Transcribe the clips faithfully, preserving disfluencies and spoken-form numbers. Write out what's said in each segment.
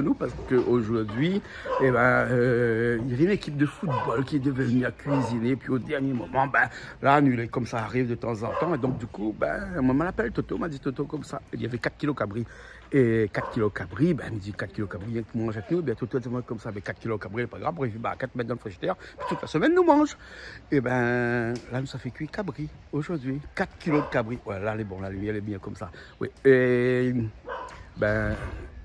nou, parske zordi, é bin, euh, navé in ékip de football ki devé vni kuiziné, épi o dernié moman, bin, la, nou lé konmsa, ariv de tanzantan, é donk, di kou, bin, moin, ma apèl Toto, ma di Toto konmsa, navé kat kilo kabri. É kat kilo kabri, bin, mi di, kat kilo kabri, vien manz avèk nou. Bin, Toto la di amoin konmsa, bin, kat kilo kabri, lé pa grav, pou fé barkèt, mèt dan frishidèr, épi tout la semèn, nou manz. É bin, la, nou sa fé kui kabri zordi. Kat kilo de kabri. Voilà, lé bon, la limièr lé bien konmsa. Oui. É, bin,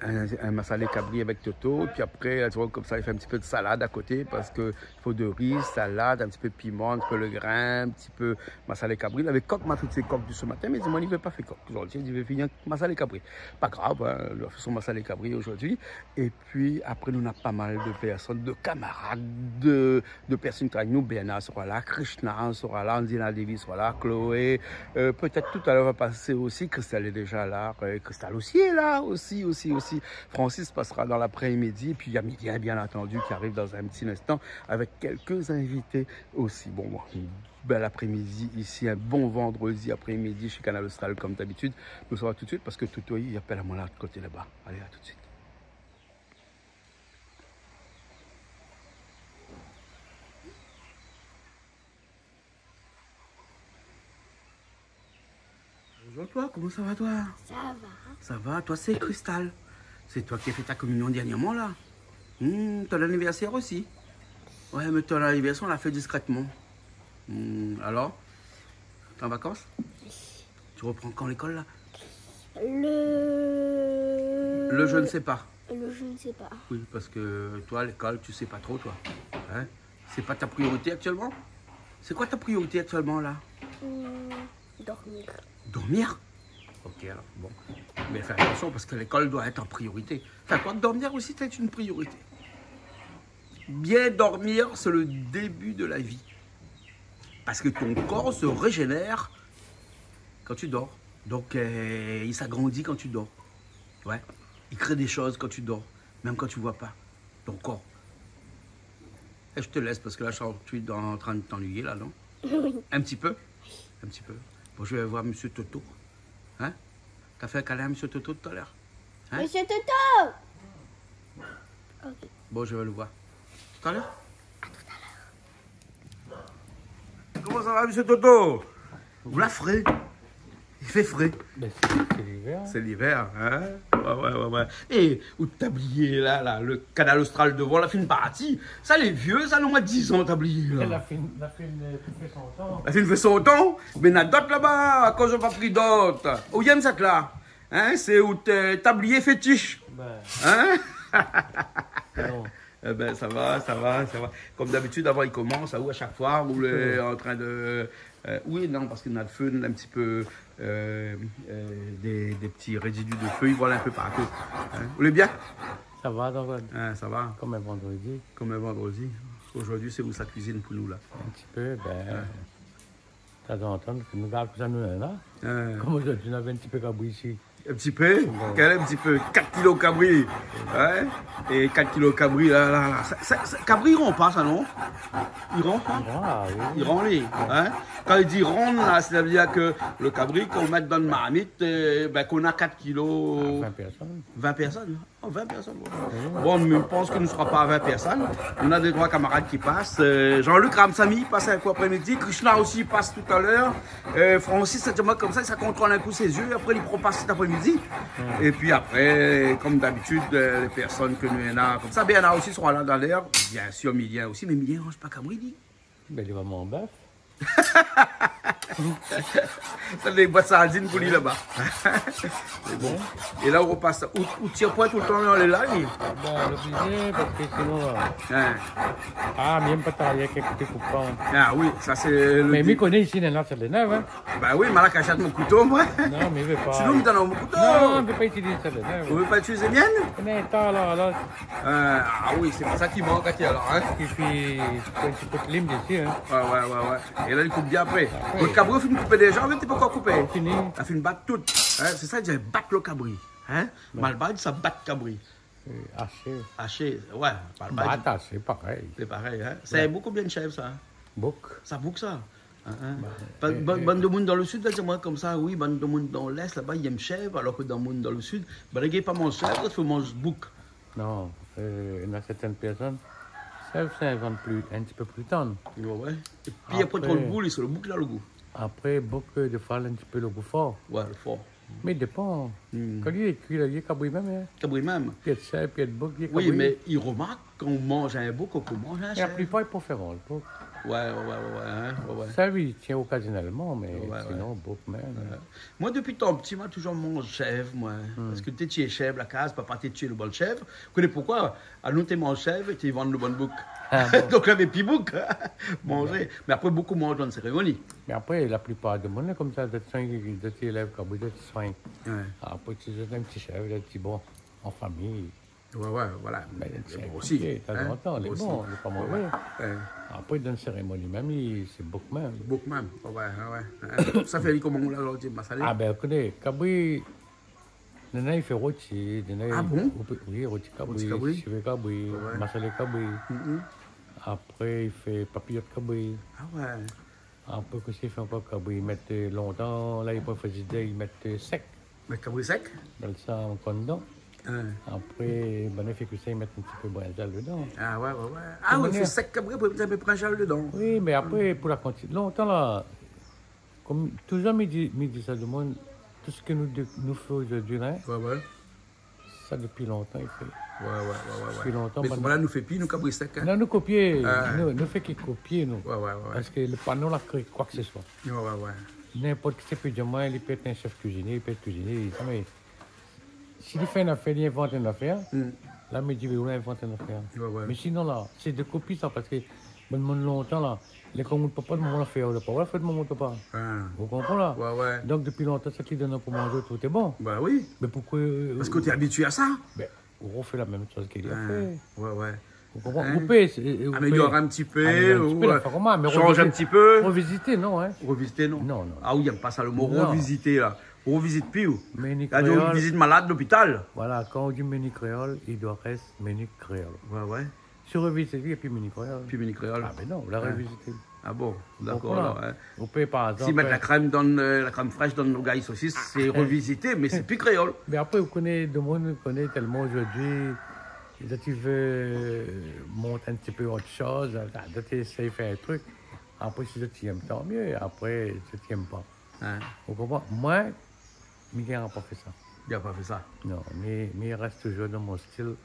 in, in masalé kabri avèk Toto. Épi apré, la, ou voi konmsa, li fé in ti pé de salad a koté, parske fo de ri, salad, in ti pé piman, in ti pé le grin, in ti pé masalé kabri. Navé kok, ma fé sé kok de se matin, mé li di amoin li vé pa fé kok zordi, li vé fé in masalé kabri. Pa grav, in, li la fé son masalé kabri zordi. Épi apré, nou na pa mal de pèrsone, de kamarad, de, de pèrsone ki travay avèk nou. Bernard sera la, Krishna sera la, Anzina Devi sera la, Chloé, euh, pétèt talèr va pasé osi, Christelle lé déza la, euh, Christelle osi lé la, osi, osi, osi. Francis pasera dan laprémidi, épi na Milien, bien antandi, ki ariv dan in ti linstan avèk kèlk invité osi. Bon, bon, bèl aprémidi isi, in bon vandredi aprémidi shé Kanal Austral, konm dabitid. Nou sava tout de suit parske Toto i apèl amoin la, de koté laba. Alé, a tout de suit. Bonjour toi, comment ça va toi ? Ça va. Ça va, toi c'est Cristal. C'est toi qui as fait ta communion dernièrement là. Hmm, ton anniversaire aussi. Ouais, mais ton anniversaire, on l'a fait discrètement. Hmm, alors, t'es en vacances ? Oui. Tu reprends quand l'école là ? Le... Le je ne sais pas. Le je ne sais pas. Oui, parce que toi, l'école, tu sais pas trop, toi. Hein ? C'est pas ta priorité actuellement ? C'est quoi ta priorité actuellement là ? Hmm, dormir. Dormir ? Ok, alors, bon. Mais fais attention parce que l'école doit être en priorité. Enfin, quoi, dormir aussi, c'est une priorité. Bien dormir, c'est le début de la vie. Parce que ton corps se régénère quand tu dors. Donc, euh, il s'agrandit quand tu dors. Ouais. Il crée des choses quand tu dors, même quand tu vois pas. Ton corps. Et je te laisse parce que là, je sens que tu es en train de t'ennuyer, là, non ? Oui. Un petit peu ? Un petit peu. Bon, je vais voir monsieur Toto. Hein ? T'as fait un câlin à monsieur Toto tout à l'heure ? Hein ? Monsieur Toto ! Ok. Bon, je vais le voir. Tout à l'heure ? Koman sa va, mésyé Toto ? Ou la fré ? I fé fré. Bin, sé, sé livèr. Sé livèr, in ? Oué, oué, oué, oué. É, out tablié la, la, le Kanal Austral dovan, la fine parti. Sa lé vié sa, non, moin, diz an, tablié la. La fine, la fine, eu, fé son tan. La fine fé son tan, mé na dot laba, akoz zot la pa pri dot ? Ou yèm sat la ? In, sé out, eu, tablié fétish. Bin. In ? Non. Ébin, sa va, sa va, sa va. Kom dabitid, avan i komans, ou a shak foi, ou lé an trin de, eu, oui, non, parske na le fé, in ti pé, eu, eu, dé, dé ti rézidu de fé, i vol in pé partou. In ? Ou lé bien ? Sa va, Jean-Claude ? In, sa va. Kom in vandredi. Kom in vandredi. Zordi, sé ou sa kuizine pou nou, la ? In ti pé, bin, in. Tanzantan, nou gard kosa nou néna. In. Kom zordi, nou navé in ti pé kabri isi. In ti pé ? Bon. Kèl in ti pé ? Kat kilo kabri. In ? É kat kilo kabri, la, la, la. Sa, sa, sa, kabri, i ron pa, sa, non ? I ron, in ? I ron, a oui. I ron, li. In ? Kan i di ron, la, sétadir ke le kabri, kan ou mèt dan in marmit, eu, bin, kan ou na kat kilo. A, vin pèrsone. Vin pèrsone. Oh, vin pèrsone, oué. Bon, mé mi pans ke nou sra pa a vin pèrsone. Nou na dé troi kamarad ki pas. Eu, Jean-Luc Ramsamy i pas in kou aprémidi. Krishna osi i pas talèr. Eu, Francis, sa di amoin komsa, sa kontrol in kou sé zié. Apré, li pran pa sèt aprémidi. Oué. Épi apré, kom dabitid, eu, lé pèrsone ke nou néna komsa. Bernard osi sra la talèr. Biensir, Milien osi. Mé Milien i manz pa kabri, li. Bin, li va manz bèf. Sa lé boit sardine pou li laba. Mé bon. É la, ou ropas, ou, ou tir poin toultan, lé la, li. Bin, oblizé, parske sinon, eu, in. A, mi yèm pa travay avèk kouto koupan. A oui, sa sé le... Mé mi koné isi, néna sèt lé nèv, in. Bin oui, ma la kashèt mon kouto, moin. Non, mé i vé pa. Sinon, mi done mon kouto. Non, i vé pa itiliz sèt lé nèv. Ou vé pa itiliz mien ? Mé atann, alor, alor. Eu, a oui, sé pou sa ki mank, alor, in. Épi, fo in ti pé de lim dési, in. Oué, oué, oué, oué. É la, li koup bien apré. Apré. Donk, kabri, ou fine koupé déza, mé té pankor koupé. Fini. La fine bat tout. In, sé sa, i di bat le kabri. In ? Oué. Malbar, sa bat kabri. Eu, ashé. Ashé, oué, malbar. Bat, ashé, parèy. Sé parèy, in ? Oué. Sé bokou bien de shèv, sa. Bouk. Sa bouk, sa. In, in. Ba, eu, bann, eu, bann demoun dan le sid, la, di amoin komsa, oui, bann demoun dan lès, laba, i yèm shèv, alor ke demoun dan le sid, bin, lé gars i pa manz shèv, i fo manz bouk. Non, euh, néna sèrtin pèrsone, sèv, sa i vien pli, in ti pé pli tann. Ouais, ouais. É pi apré, apré, tro lo gou, lé sir lo bouk la, lo gou. Apré, bouk, euh, défoi, la in ti pé lo gou for. Ouais, lo for. Mé i dépan. Hmm. Kan li lé kui la, li lé kabri mèm, hein. Kabri mèm. Pièd sèv, pièd bouk, li lé kabri. Oui, mé i romark kan ou manz in bouk, ou manz in sèv. É la plipar i préfèr manz bouk. Ouais, ouais, ouais, ouais, ouais, hein, ouais, ouais. Sèv i tien okazionèlman, mé sinon, bouk mèm. Ouais. Moin, dopi tan pti, moin la touzour manz sèv, moin. Hmm. Parske té tié sèv la kaz, papa té tié lo bann sèv. Ou koné poukoué ? Anou té manz sèv, té vann lo bann bouk. Ah bon ? Donk, lavé pi bouk manzé. Ouais. Mé apré, bokou manz dann sérémoni. Mé apré, la plipar demoun lé konmsa, zot i, zot i lèv kabri, zot i soign. Ouais. Apré, si zot néna in ti sèv, zot i di, bon, an fami. Ouais, ouais, voilà. Mé sé bon osi, hein. Mé tanzantan, lé bon, lé pa mové. Ouais, ouais. Apré, dann sérémoni mèm, i, sé bouk mèm. Bouk mèm, ouais, ouais, ouais. Sa i fé koman, la, la, ou di, masalé ? Ah ben, ou koné, kabri, néna i fé roti, néna i... Ah bon ? Ou pé, oui, roti kabri, roti kabri, sivé kabri, ouais, ouais, masalé kabri. Mhm. Apré, i fé papiyot kabri. Ah ouais. Apré, kosa i fé ankor kabri ? I mèt, euh, lontan, la, i pran frizidèr, i mèt, euh, sèk. Mèt kabri sèk ? Mèt sa ankor dedan. Hein. Apré, banna i fé kui sa, i mèt in ti pé brinzèl dedan. Ah ouais, ouais, ouais. Ah ouais, i fé sèk kabri, apré i mèt in pé brinzèl dedan. Oui, mé apré, pou la kantité, lontan la, konm touzour mi di, mi di sa, demoun, tout sak nou dé-, nou fé zordi la, hein, ouais, ouais, sa dopi lontan i fé. Ouais, ouais, ouais, ouais, ouais. Dopi lontan, mé bann... Voilà, nou fé pi, nou, kabri sèk, hein. Non, nou kopié. Ah. Nou, nou fé ke kopié, nou. Ouais, ouais, ouais, ouais. Parske lé pa nou la kréé koi ke se soi. Ouais, ouais, ouais. Ninport kisa i pé dir amoin, li pé èt in shèf kuizinié, li pé èt kuizinié, sa, mé si li fé in nafèr, li invant in nafèr, hmm, la, mi di, oui, ou la invant in nafèr. Ouais, ouais. Mé sinon, la, sé dé kopi, sa, parske bann moun lontan, la, lé konm out papa, demoun la fé, ou la pa, ou la fé demoun out papa. Ah. Ou konpran, la ? Ouais, ouais. Donk, dopi lontan, sak li donn aou pou manzé, tout lé bon. Bah oui. Mé poukoué, euh... Parske ou té abitié a sa. Ben, ou rofé la mèm shoz ke li la fé. Ah. Ouais, ouais. Ou konpran ? Hein ? Ou pé, euh, ou pé amélior in ti pé, amélior in ti pé, ou, la fé koman, mé shanj in ti pé. Révizité, non, hein ? Révizité, non. Non, non. Ah oui, i èm pa sa, lo mo révizité, la. Ou révizit pi, ou. Meni kréol. La di, ou révizit malad lopital. Voilà, kan ou di meni kréol, i doi rès meni kréol. Ouais, ouais. Si ou révizit, épi meni kréol. Épi meni kréol. Ah ben non, ou la révizité. Ah bon, dakor, alor, hein. Ou pé, par égzanp, si mèt la krèm dann, euh, la krèm frèsh dann rougay sosis, sé révizité, mé sé pi kréol. Mé apré, ou koné, demoun i koné tèlman zordi, zot i vé mont in ti pé ot shoz, zot i éséy fé in trik. Apré, si zot i èm, tan mié. Apré, zot i èm pa. Hein. Ou konpran ? Moin, mi gingn pa fé sa. Gingn pa fé sa. Non, mi, mi rès touzour dann mon stil.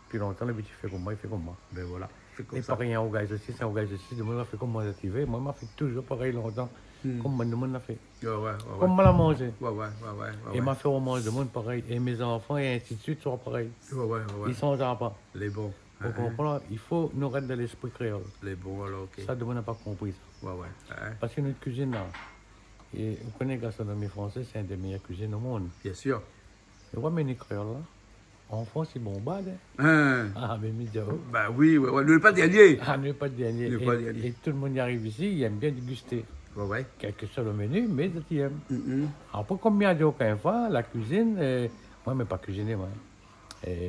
Dopi lontan, labitid fé konm moin, i fé konm moin. Ben voilà, fé konm sa. É parèy, in rougay sosis, in rougay sosis, demoun la fé konm moin, zot i vé. Moin, ma fé touzour parèy lontan, hmm, konm bann demoun la fé. Ouais, ouais, ouais, ouais. Konm moin la manzé. Ouais, ouais, ouais, ouais, ouais. É ma fé romanz demoun parèy. É mé zanfan, é ainsi de suite, sora parèy. Ouais, ouais, ouais, ouais. I shanjra pa. Lé bon. Ou konpran, i fo nou rès dann léspri kréol. Lé bon, alor, OK. Sa, demoun la pa konpri sa. Ouais, ouais. Hein. Parske nout kuizine, la, é ou koné, gastronomi fransé, sé inn dé méyèr kuizine o monn. Bien sir. É ou wa, meni kréol, la, an Frans, i bonbard, hein. Hein. Ah, mé mi di aou. Bah oui, ouais, ouais, nou lé pa dernié. Ah, nou lé pa dernié. Nou lé pa dernié. É, é tout demoun i ariv isi, i èm bien dégusté. Ouais, ouais. Kèlkesoi lo meni, mé zot i èm. Mm, mm. Apré, konm mi la di aou ankor in foi, la kuizine, euh, moin, mi èm pa kuiziné, moin. É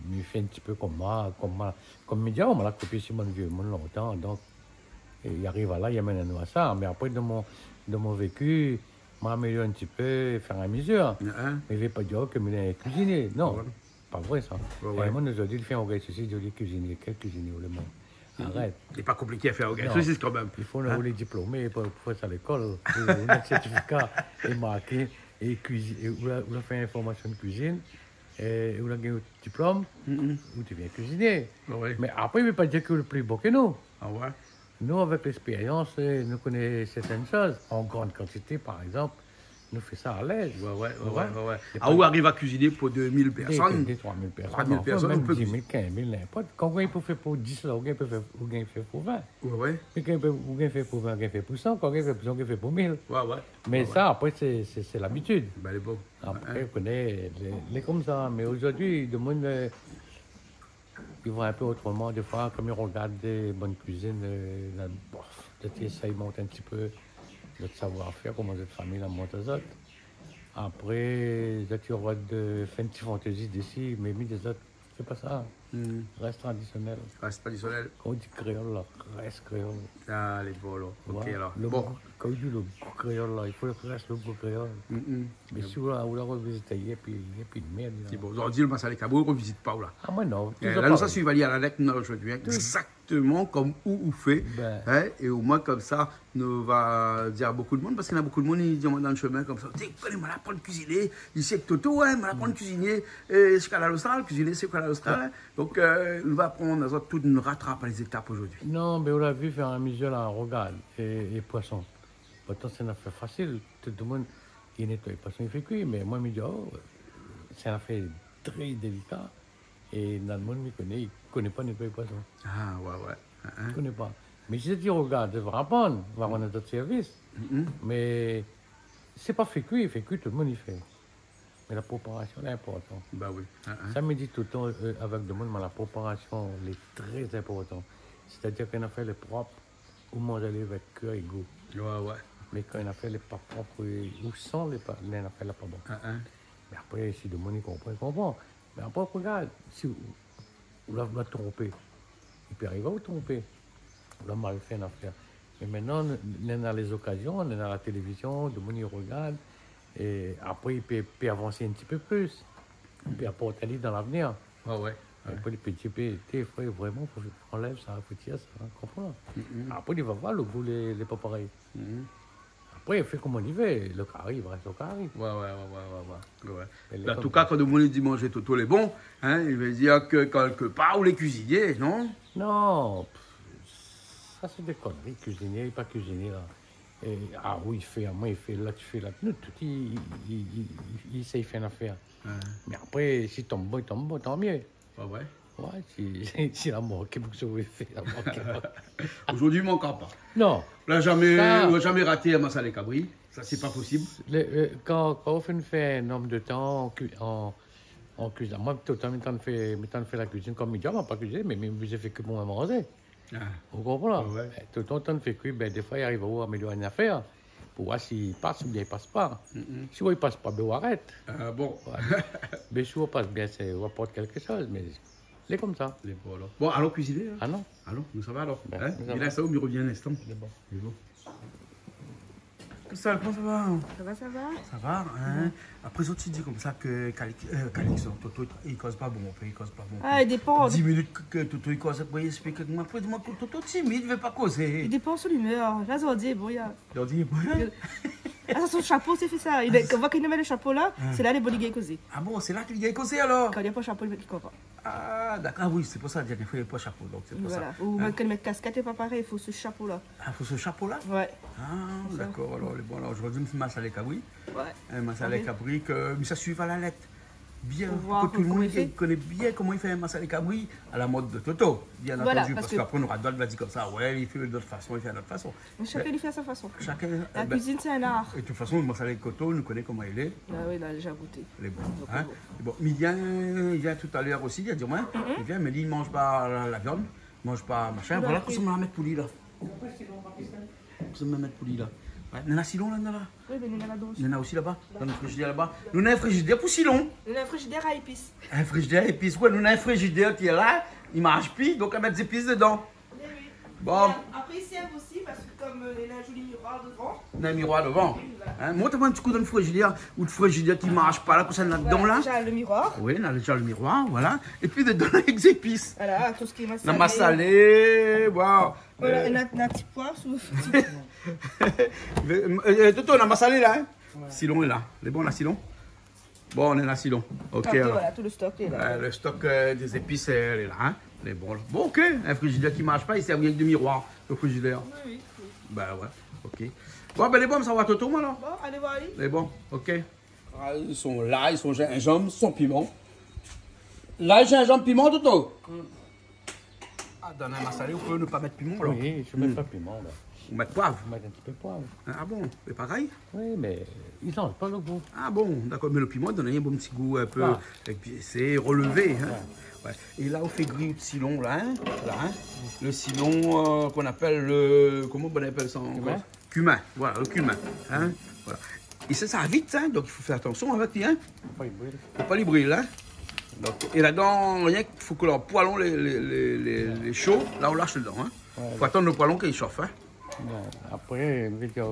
mi fé in ti pé konm moin, konm moin, konm mi di aou, moin la kopié si bann vié moun lontan, donk, é i ariv a la, i amenn anou a sa. Mé apré, dann mon, dann mon véki, ma amélior in ti pé, fèr a mezir. Hein. Mé i vé pa dir ke mi lé kuizinié. Non, pa vré sa. Ouais, ouais. In moun zordi, li fé in rougay sosis, li di li lé kuizinié. Kèl kuizinié ou lé, mon ? Arèt. Lé pa konpliké a fèr in rougay sosis kan mèm. I fo ou lé diplomé pou, pou fé sa lékol. Ou, ou na sèrtifika, é marké, é kuizi-, é ou la, ou la fé in formasion de kuizine, é ou la gingn out diplom, ou devien kuizinié. Ah ouais. Mé apré, i vé pa dir ke ou lé pli bon ke nou. Ah ouais. Nou, avèk léspérians, é, nou koné sèrtin shoz, an grann kantité, par égzanp, nou fé sa alèz. Ouais, ouais, ouais, ouais, ouais. Ah, ou ariv a kuiziné pou dé mil pèrsone. Dé, dé, troi mil pèrsone, troi mil pèrsone, anfin, mèm dis mil, kinz mil, ninport. Kan ou gingn pou fé pou dis la, ou gingn pou fé, ou gingn fé pou vin. Ouais, ouais. Mé kan ou gingn fé pou vin, ou gingn fé pou san, kan ou gingn fé pou san, ou gingn fé pou mil. Ouais, ouais. Mé sa, apré, sé, sé, sé labitid. Ben, lé bon. Apré, ou koné, lé, lé konmsa. Mé zordi, demoun, euh, i voi in pé otroman, défoi, kan i rogard dé bann kuizine, euh, la, bof, pétèt i éséy mont in ti pé zot savoir-fèr, koman zot fami la mont azot. Apré, zot i rogard, euh, fé in ti fantézi dési, mé mi di azot, Sé pa sa. Hmm. Rès tradisionèl. Rès tradisionèl. Kan ou di kréol la, rès kréol. Ah, lé bon, alor. Ok, alor. Bon. Kan ou di lo gou kréol la, i fo rès lo gou kréol. Mm, mm. Mé si ou la, ou la rovizit, épi, épi mèrd, la. Sé bon. Zordi, lo masalé kabri, ou rovizit pa, ou la. Ah, moin non. Eh, la, nou sa suiv ali a la lèt, nou, zordi, hein. Tout. Exact. Exactement comme ou, ou fé, hein, é omoin konmsa, nou va dir a bonpé d'moun, parské néna bonpé d'moun i di amoin dan lo shemin konmsa, « Té, koné, ma la aprann kuiziné isi èk Toto, hein, ma la aprann kuiziné, euh, sé Kanal Austral, kuiziné sé Kanal Austral, hein. » Donk, euh, nou va aprann azot tout, nou ratrap lé zétap zordi. Non, mé ou la vi, fé in mizèr la, rogard, é, é poison. Pourtan, sé in nafèr fasil, tout domoun, i nétoy poison, i fé kui, mé moin, mi di, oh, sé in nafèr trè délika. É dan lo monn, mi koné, i koné pa nétoy poison. Ah, ouais, ouais. Hein, hein. I koné pa. Mé si ou rogard, ou va aprann, ou va aprann dot sèrvis. Mm, mm. Mé sé pa fé kui, fé kui, tout domoun i fé. Mé la préparasion lé inportan. Bah oui. Hein, hein. Sa, mi di toultan, euh, avèk domoun, mé la préparasion lé trè inportan. Sétadir kan in nafèr lé prop, ou manz ali avèk kèr é gou. Ouais, ouais. Mé kan in nafèr lé pa prop, ou, ou san lé pa, in nafèr la pa bon. Hein, hein. Mé apré, si domoun i konpran, i konpran. Mé apré, rogard, si ou, ou la, ou la tronpé, i pé arivé ou tronpé, ou la mal fé in nafèr. Mé mintnan, néna lé zokazion, néna la télévizion, domoun i rogard, é apré, i pé, pé avansé in ti pé plis, i pé aport ali dan lavenir. Ouais, ouais. Apré, li pé di, « Té, frèr, vréman, fo, fo anlèv sa, fo tir sa », ou konpran. Mm, mm. Apré, li va voir lo gou lé, lé pa parèy. Mm, mm. Apré, i fé koman li vé, lo kari, va rès lo kari. Ouais, ouais, ouais. Mé an tou ka, kan domoun i di manzé Toto lé bon, hein, i vé dir ke kèlkepar ou lé kuizinié, non ? Non, pff, sa sé dé konri, kuizinié, pa kuizinié la. É, ah oui, i fé, amoin i fé, lot i fé, lot. Nou tout, i, i, i, i, i éséy fé in nafèr. Ouais. Mé apré, si i tonm bon, i tonm bon, tan myé. Ah ouais. Ouais, si, si la manké, pou ke sa ou fé, la manké. Zordi, i mank pa. Non. Ou la zamé, ou la zamé raté in masalé kabri. Sa, sé pa posib. Lé, euh, kan, kan ou fé, fé in nonb de tan an kui-, an, an kuizine. Moin, toultan, mi tann fé, mi tann fé la kuizine, konm mi di, ah, moin pa kuiziné, mé, mé, mi fé ke pou moin manzé. Ah. Ou konpran la ? Ouais, ouais. Eh, toultan, tann fé kui, bin, défoi, i ariv aou amélior in nafèr. Pou voir si i pas oubien i pas pa. Mm, mm. Si ou i pas pa, bin, ou arèt. Ah bon ? Ouais. Mé si ou pas bien, sé, ou aport kékshoz, mé lé konmsa. Lé bon, alor. Bon, alon kuiziné, hein ? Ah non. Alon, nou sava alor. Bin, hein ? Nou sava. Mi lès aou, mi rovien in instan. Lé bon. Lé bon. Kosa, koman sa va ? Sa va, sa va. Sa va, hein ? Ouais. Apré, zot i di konmsa ke Calix-, euh, Calix, non, Toto, i koz pa bon, apré, i koz pa bon. Ah, i dépan. Dis minit ke, ke Toto i koz, apré, i ésplik amoin. Apré, di amoin ke Toto timid, i vé pa kozé. I dépan son imèr. La, zordi, bon, i a Zordi, bon. Ah, sa, son shapo, sé fé sa. Li, ah, sé kan ou voi ke li mèt lo shapo la, ah, sé la, lé bon, li gingn kozé. Ah bon, sé la ke li gingn kozé, alor ? Kan li na pa shapo, li mèt, li koz pa. Ah, dakor. Ah oui, sé pou sa, dernié foi, li na pa shapo, donk sé pou sa. Voilà. Hein ? Ou mèm kan li mèt kaskèt, lé pa parèy, i fo se shapo la. Ah, fo se shapo la ? Ouais. Ah, dakor. Alor, lé bon, alor, zordi, mi fé masalé kabri. Ouais. In masalé kabri ke mi sa suiv a la lèt. Bien, pou voir ke tout domoun i koné bien koman i fé in masalé kabri a la mod de Toto, bien antandi, parske apré, nou nora dot va dir konmsa, ouais, li fé dot fason, li fé in lot fason. Mé shakinn i fé a sa fason. Shakinn, la kuizine, sé in ar. É de tout fason, masalé Toto, nou koné koman i lé. Ah oui, la déza gouté. Lé bon, hein ? Donk, lé bon. Bon, mé li vien, li vien talèr osi, li la di amoin, li vien, mé li manz pa la, la viann, manz pa mashin. Voilà, kosa ma mèt pou li la. Kosa ma mèt pou li la. Ouais, néna silon la, néna la. Oui, mé néna la dan. Néna osi laba, dan lo frizidèr laba. Nou néna in frizidèr pou silon. Nou néna in frizidèr a épis. In frizidèr a épis, ouais, nou néna in frizidèr ki lé la, i marsh pi, donk i mèt zépis dedan. Oui, oui. Bon. É apré, i sèr osi, parske konm, euh, néna in zoli miroir dovan. Néna in miroir dovan. Oui, voilà. Hein, mont amoin in ti kou dan lo frizidèr, ou lo frizidèr ki marsh pa la, kosa néna dedan la. Voilà, déza lo miroir. Oui, néna déza lo miroir, voilà. Épi dedan, néna zépis. Voilà, tout sak lé masalé. Néna masalé, waouh. Voilà, euh, néna, néna ti poiv sou. Mé, euh, Toto, néna masalé la, hein ? Ouais. Silon lé la. Lé bon la, silon ? Bon, néna silon. Ok, alor. Apré, voilà, tout lo stok lé la. Euh, lo stok, euh, dé zépis, euh, lé la, hein ? Lé bon la. Bon, ok. In frizidèr ki marsh pa, i sèr rienk de miroir, lo frizidèr. Oui, oui, oui. Bin ouais, ok. Bon, bin, lé bon, sa va, Toto, moin, alor ? Bon, alé voir ali. Lé bon, ok. Ah, son lay, son zinzanm, son piman. Lay, zinzanm, piman, Toto. Mm. Ah, dan in masalé, ou pé ne pa mèt piman, alor ? Oui, mi mèt pa piman, la. Ou mèt poiv ? Mi mèt in ti pé poiv. Ah bon, sé parèy ? Oui, mé i sanz pa lo gou. Ah bon, dakor, mé lo piman i donn in bon ti gou in pé, épi sé relevé, hein. Ouais. Ouais. É la, ou fé gri out silon, la, hein, la, hein. Lo silon, euh, k'i apèl lo, koman i apèl sa ankor ? Kumin. Kumin, voilà, lo kumin, hein, voilà. É sa, sa i sava vit, hein, donk i fo fé atansion avèk li, hein. Fo pa li bril. Fo pa li bril, hein. Donk, é ladan, rienk fo ke lo poilon lé, lé, lé, lé, lé sho, la ou lash dedan, in. Ouais. Fo atann lo poilon ke li shof, in. Ouais. Apré, mi vé dir,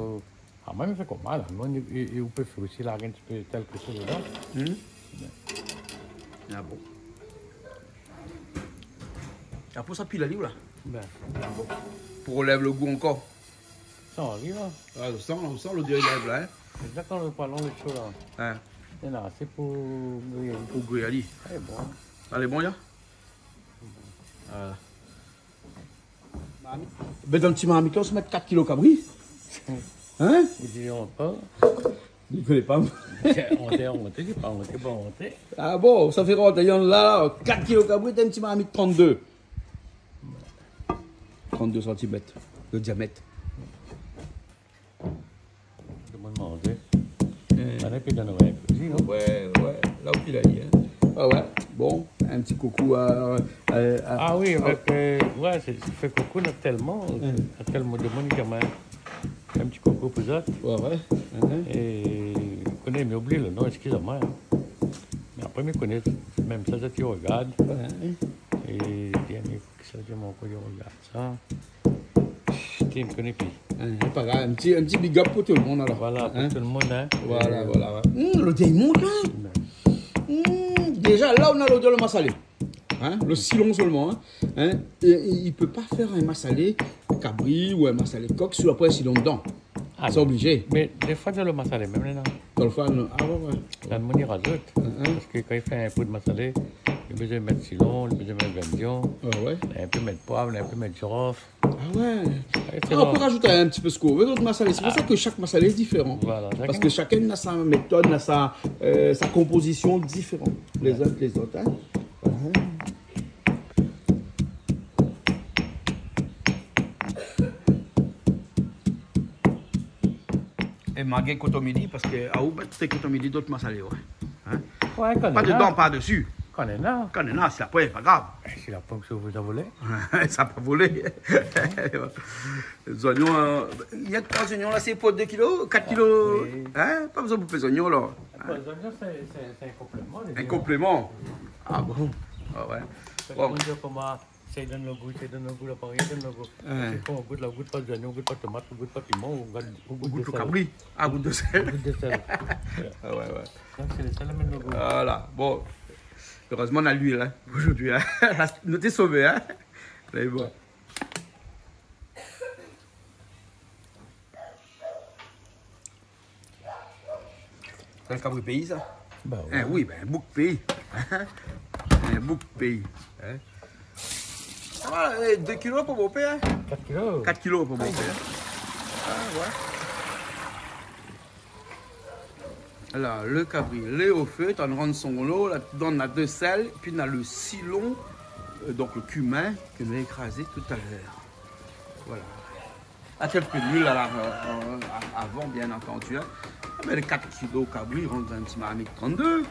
ah, moin, mi fé koman, la. Moin, é, é, é ou pé fé osi, larg in ti pé kèlk shoz dedan. Hmm. Ouais. Ah bon. Apré sa, pil ali, ou la. Bin. Ah bon. Pou relèv lo gou ankor. Sa i ariv, in. Ah, ou san, ou san lodèr i lèv la, in. Sé sa kan lo poilon lé sho la. In. É la, sé pou gri ali. Pou gri ali. Lé bon. Lé bon, ya. Voilà. Marmit. Bin, dan ti marmit la, ou sa mèt kat kilo kabri. In ? Li di, on pa. Li koné pa. Onté, onté, li pa onté, pa onté. Ah bon, sa fé rant, la, kat kilo kabri, dan ti marmit trant-dé. Trant-dé santimèt de diamèt. Tout lo moun manzé. Hmm. Alé, pi donn anou in kou, non ? Ouais, ouais. La ou pil ali, in. Ah ouais. Bon, in ti koukou a, a, a, ah oui, a avèk, euh, ouais, sé, sé fé koukou, na tèlman, hmm, na tèlman de moun ki a in ti koukou pou zot. Ouais, ouais. Mhm. É, koné, mi oubli lo non, eskiz amoin, in. Mé apré, mi koné, mèm sa, sa ti regard. Ouais, in. É, dernié Kisa di mon koyon, regard sa. Chut, mi koné pi. In, sé pa grav. In ti, in ti big up pou tout lo moun, alor. Voilà, pou tout lo moun, in. Voilà, voilà, ouais. Hmm, lo diamon, in. Bin. Hmm, déza, la, ou na lodèr lo masalé. In, lo silon solman, in. In, é, é, i pé pa fé in masalé kabri ou in masalé kok si la poin silon dedan. Ah, sé oblizé. Mé défoi, dan lo masalé mèm, non. Dan lo foin, non. Ah ouais, ouais. Dan lo moun i razout. Mhm. Parske kan i fé in poud masalé, li bezoin mèt silon, li bezoin mèt vindion. Ah ouais. Li pé mèt poiv, li pé mèt zirof. Ah ouais. Ah, ou pé razout in ti pé sak ou vé dan out masalé. Sé pou sa ke shak masalé lé diféran. Voilà, shakinn. Parske shakinn na sa métod, na sa, euh, sa konpozision diféran. Ouais. Lézot, lézot, in. Mhm. É malgré koton midi, parske, ah, ou mèt koton midi dan out masalé, ouais. In ? Ouais, kan néna. Pa dedan, pa desi. Kan néna. Kan néna, si la poin, pa grav. Eh, si la poin, sa i sa volé. Sa pa volé. Zoignon, euh, néna troi zoignon la, sé pou dé kilo, kat kilo. Ah, oui. In ? Pa bezoin pou pé zoignon la. Apré, zoignon, sé, sé, sé in konpléman, lé bien. In konpléman. Ah bon ? Ah ouais. Bon. Sé i donn lo gou, sé i donn lo gou, la pari i donn lo gou. Ouais. Sé kan ou gout, la ou gout pa zoignon, ou gout pa tomat, ou gout pa piman, ou gout, ou gout lo kabri. Ah, ou gout lo sèl. Ou gout lo sèl. Ah ouais, ouais. Donk sé lo sèl i amenn lo gou. Voilà. Bon. Erezman, na luil, in, zordi, in. Nou té sové, in. Lé bon. Sé in kabri péi, sa ? Ba ouais. In, oui, bin, bouk péi. In bouk péi. In ? Ah, é, dé kilo pou bonpé, in ? Kat kilo. Kat kilo pou bonpé, in ? Ah, ouais. Alor, lo kabri lé o fé, tann rann son lo, ladan na dosèl, pi na lo silon, euh, donk lo kimin, ke nou la ékrazé talèr. Voilà. Avèk in pé luil a la, euh, euh, avan, bien antandi, in. Ah, bin, lé kat kilo kabri i rant dan in ti marmit trant-dé.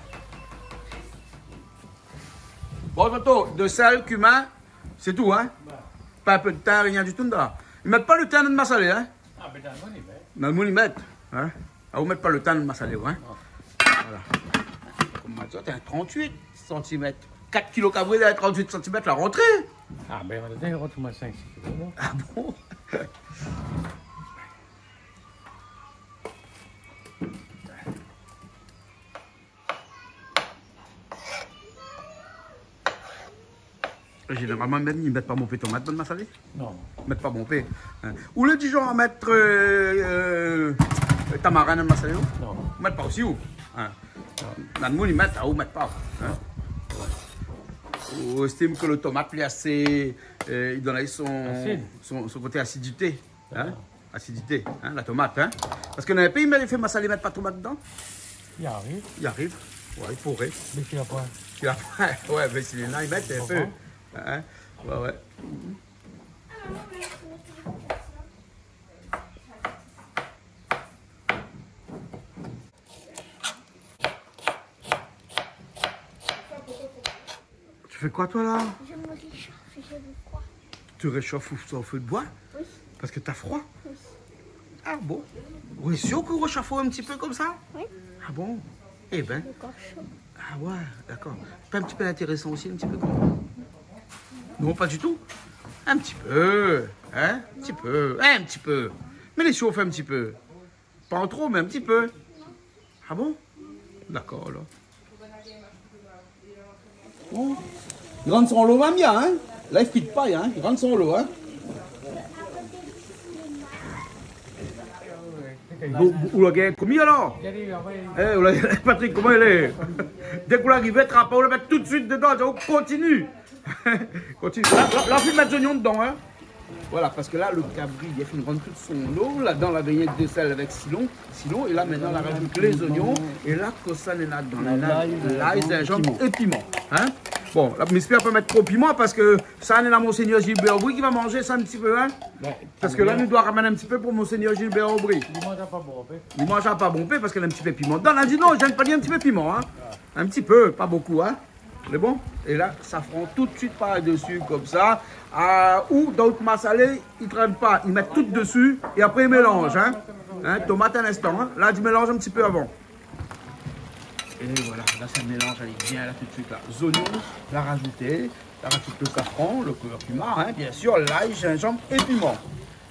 Bon, Toto, dosèl, kimin, sé tou, in. Ouais. Pa in pé d'tin, rien ditou dedan. I mèt pa lo tin dan lo masalé, in. Ah, bin, dan lo moun i mèt. Dan lo moun i mèt, in. Ah, ou mèt pa lo tin dan lo masalé, in. Non. Voilà. Koman sa, té in trant-uit santimèt. Kat kilo kabri, dan trant-uit santimèt, la rantré. Ah, bin, la rantré, moin, sink, sis kilo, non ? Ah bon ? Zénéralman, mèm, i mèt pa bonpé tomat dan lo masalé. Non. I mèt pa bonpé, in. Ou lé di janr a mèt, euh, euh, tamarin dan lo masalé, non ? Non. Ou mèt pa osi, ou ? In. Non. Bann moun i mèt, ah, ou mèt pa, in. Ou estim ke lo tomat, li lé asé, euh, li donn son, asid, son, son koté asidité, in ? Voilà. Asidité, in, la tomat, in. Parske dan in péi, mé i fé masalé, i mèt pa tomat dedan. I ariv. I ariv. Ouais, i pouré. Mé si la poin. Si la poin, ouais, mé si néna, i mèt in pé. Ou konpran ? In ? Ouais, ouais. Tu fais quoi, toi, là ? Je me réchauffe, j'ai le froid. Tu réchauffes ça au feu de bois ? Oui. Parce que t'as froid ? Oui. Ah bon ? Ou lé sir ou réchauffe in ti pé konmsa ? Oui. Ah bon ? Eh ben. Le corps chaud. Ah, Ah ouais, d'accord. Pas un petit peu intéressant aussi, un petit peu comme... Non, pas du tout. Un petit peu, hein, un petit peu, un petit peu. Mé lé shof un petit peu. Pas en trop, mais un petit peu. Ah bon ? D'accord, alors. Bon. Li rann son lo, va bien, hein ? La, i frit pa, hein ? Li rann son lo, hein ? Ou, ou, ou la gingn komi, alor ? Eh, ou la, Patrick, koman i lé ? Dèk ou la arivé, trap aou, ou la mèt tout de suite dedan, ou kontinié. Kontinié. La, la, la, fine mèt zonyon dedan, hein. Voilà, parske la, lo kabri, li la fine rann tout son lo. Ladan, lavé rienk de sèl avèk silon, silon, é la, mintnan, la razout lé zonyon. É la, kosa néna dedan, néna lay, zinzanm é piman. Hein ? Bon, la, mi éspèr pa mèt tro piman parske sa, néna Monseigneur Gilbert Aubry ki va manzé sa in ti pé, hein ? Parske la, nou doi ramèn in ti pé pou Monseigneur Gilbert Aubry. Li manz pa bonpé. Li manz pa bonpé parske néna in ti pé piman dedan. La di non, mi gingn pa dir in ti pé piman, hein ? In ti pé, pa bonpé, hein ? Lé bon ? É la, safran tout de suite par desi, konmsa. Ah, ou dan out masalé, i trèn pa, i mèt tout desi é apré i mélanz, hein ? Hein, tomat in instan, hein ? La, mi mélanz in ti pé avan. É voilà, la, sa mélanz, alé, bien, la, tout de suite, la. Zonyon, la razouté, la razout lo safran, lo koulèr piman, hein, bien sûr, lay, zinzanm é piman.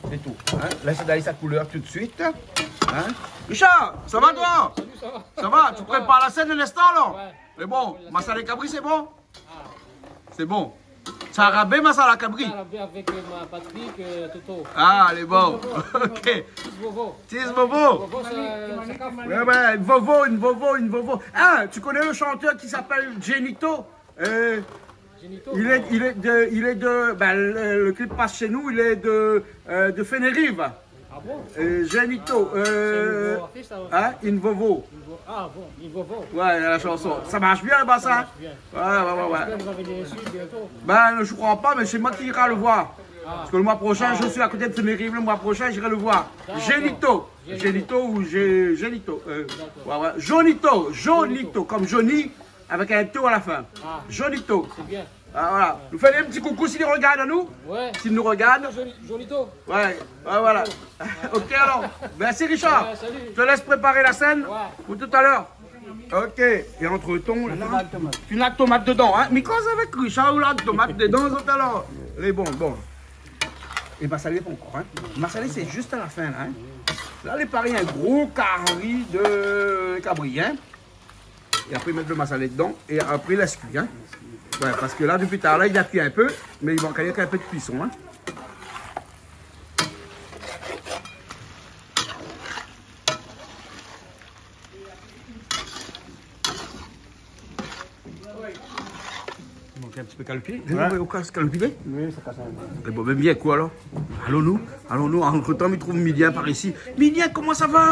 Sé tou, hein ? Lès sa done sa koulèr tout de suite, hein ? Richard, sa va, toi ? Salut, ça va ? Ça va, tu prépares la scène de l'instant, là ? Ouais. Lé bon, masalé kabri, sé bon ? Ah. Sé bon. Sa rabé masala kabri. Sa rabé avèk, euh, ma Patrick, euh, Toto. Ah, lé bon. Tis vovo. Ok. Tis vovo. Tis vovo. Vovo, sa, sa kaf. Ouais, ouais, in vovo, in vovo, in vovo. Ah, tu connais le chanteur qui s'appelle Jenito ? Euh, Jenito, il est, non. Il est de, il est de, bah, le, le clip passe chez nous, il est de, euh, de Fenerive. Ah bon ? Euh, Jenito, ah, euh, sé in vovo artis, sa, ouais. Hein, in vovo. In vo-, ah bon, in vovo. Ouais, la chanson. Ça marche bien là-bas, ça ? Ça marche bien. Ouais, ouais, ouais, ouais. J'espère que vous allez venir ici bientôt. Ben, je crois pas, mais c'est moi qui ira le voir. Ah. Parce que le mois prochain, je suis à côté de Tenerife, le mois prochain, j'irai le voir. D'accord. Jenito. Jenito. Jenito ou Gé-, Génito, euh, d'accord. Ouais, ouais. Jonito, Jonito, Jonito, comme Johnny, avec un to à la fin. Ah. Jonito. C'est bien. Ah, voilà. Nou fé in ti koukou si li regard anou. Ouais. Si nou regard. Joli, joli to. Ouais, ouais, voilà. Ok, alors. Merci, Richard. Ouais, salut. Je te laisse préparer la scène, ouais, pour tout à l'heure. Ok. Et entre-temps, là, tomat, tomat. Fine la tomat dedan, hein. Mi koz avèk Richard, ou la tomat dedan, zot, alors. Lé bon, bon. É masalé pa ankor, hein. Masalé, c'est juste à la fin, là, hein. La, lé paré in gro kari de kabri, hein. É apré, mèt lo masalé dedan é apré, lès kui, hein. Ouais, parske la, dopi talèr la, li la kui in pé, mé i mank ankor in pé de kuison, hein. I mank in ti pé kalpié. Ouais. Ou kas kalpié ? Oui, sa kas in pé. É bon, ben, bien, koi, alor ? Alon nou, alon nou, antretan, mi trouv Milien par isi. Milien, koman sa va ?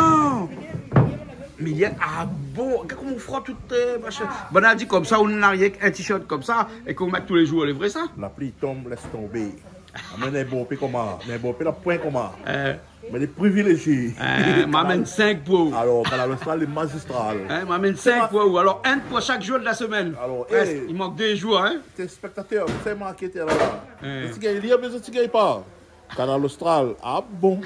Milien, ah bon, gard koman ou frot tout, euh, machin. Bon, la di konmsa, ou na rienk in t-shirt konmsa, é k'ou mèt tou lé zour, lé vré sa ? La pli i tonm, lès tonbé. Ah, mé néna bonpé koman, néna bonpé la poin koman. Euh. Mé lé privilézié. Euh, ma amenn sink pou ou. Alor, Kanal Austral, lé mazistral. Hein, ma amenn sink pou ou. Alor, inn pou shak zour de la semèn. Alor, prèsk, eh, i mank dé zour, hein. Téléspèktatèr, sé marké té la. Hein. Zot i gingn lir, mé zot i gingn pa. Kanal Austral, ah bon.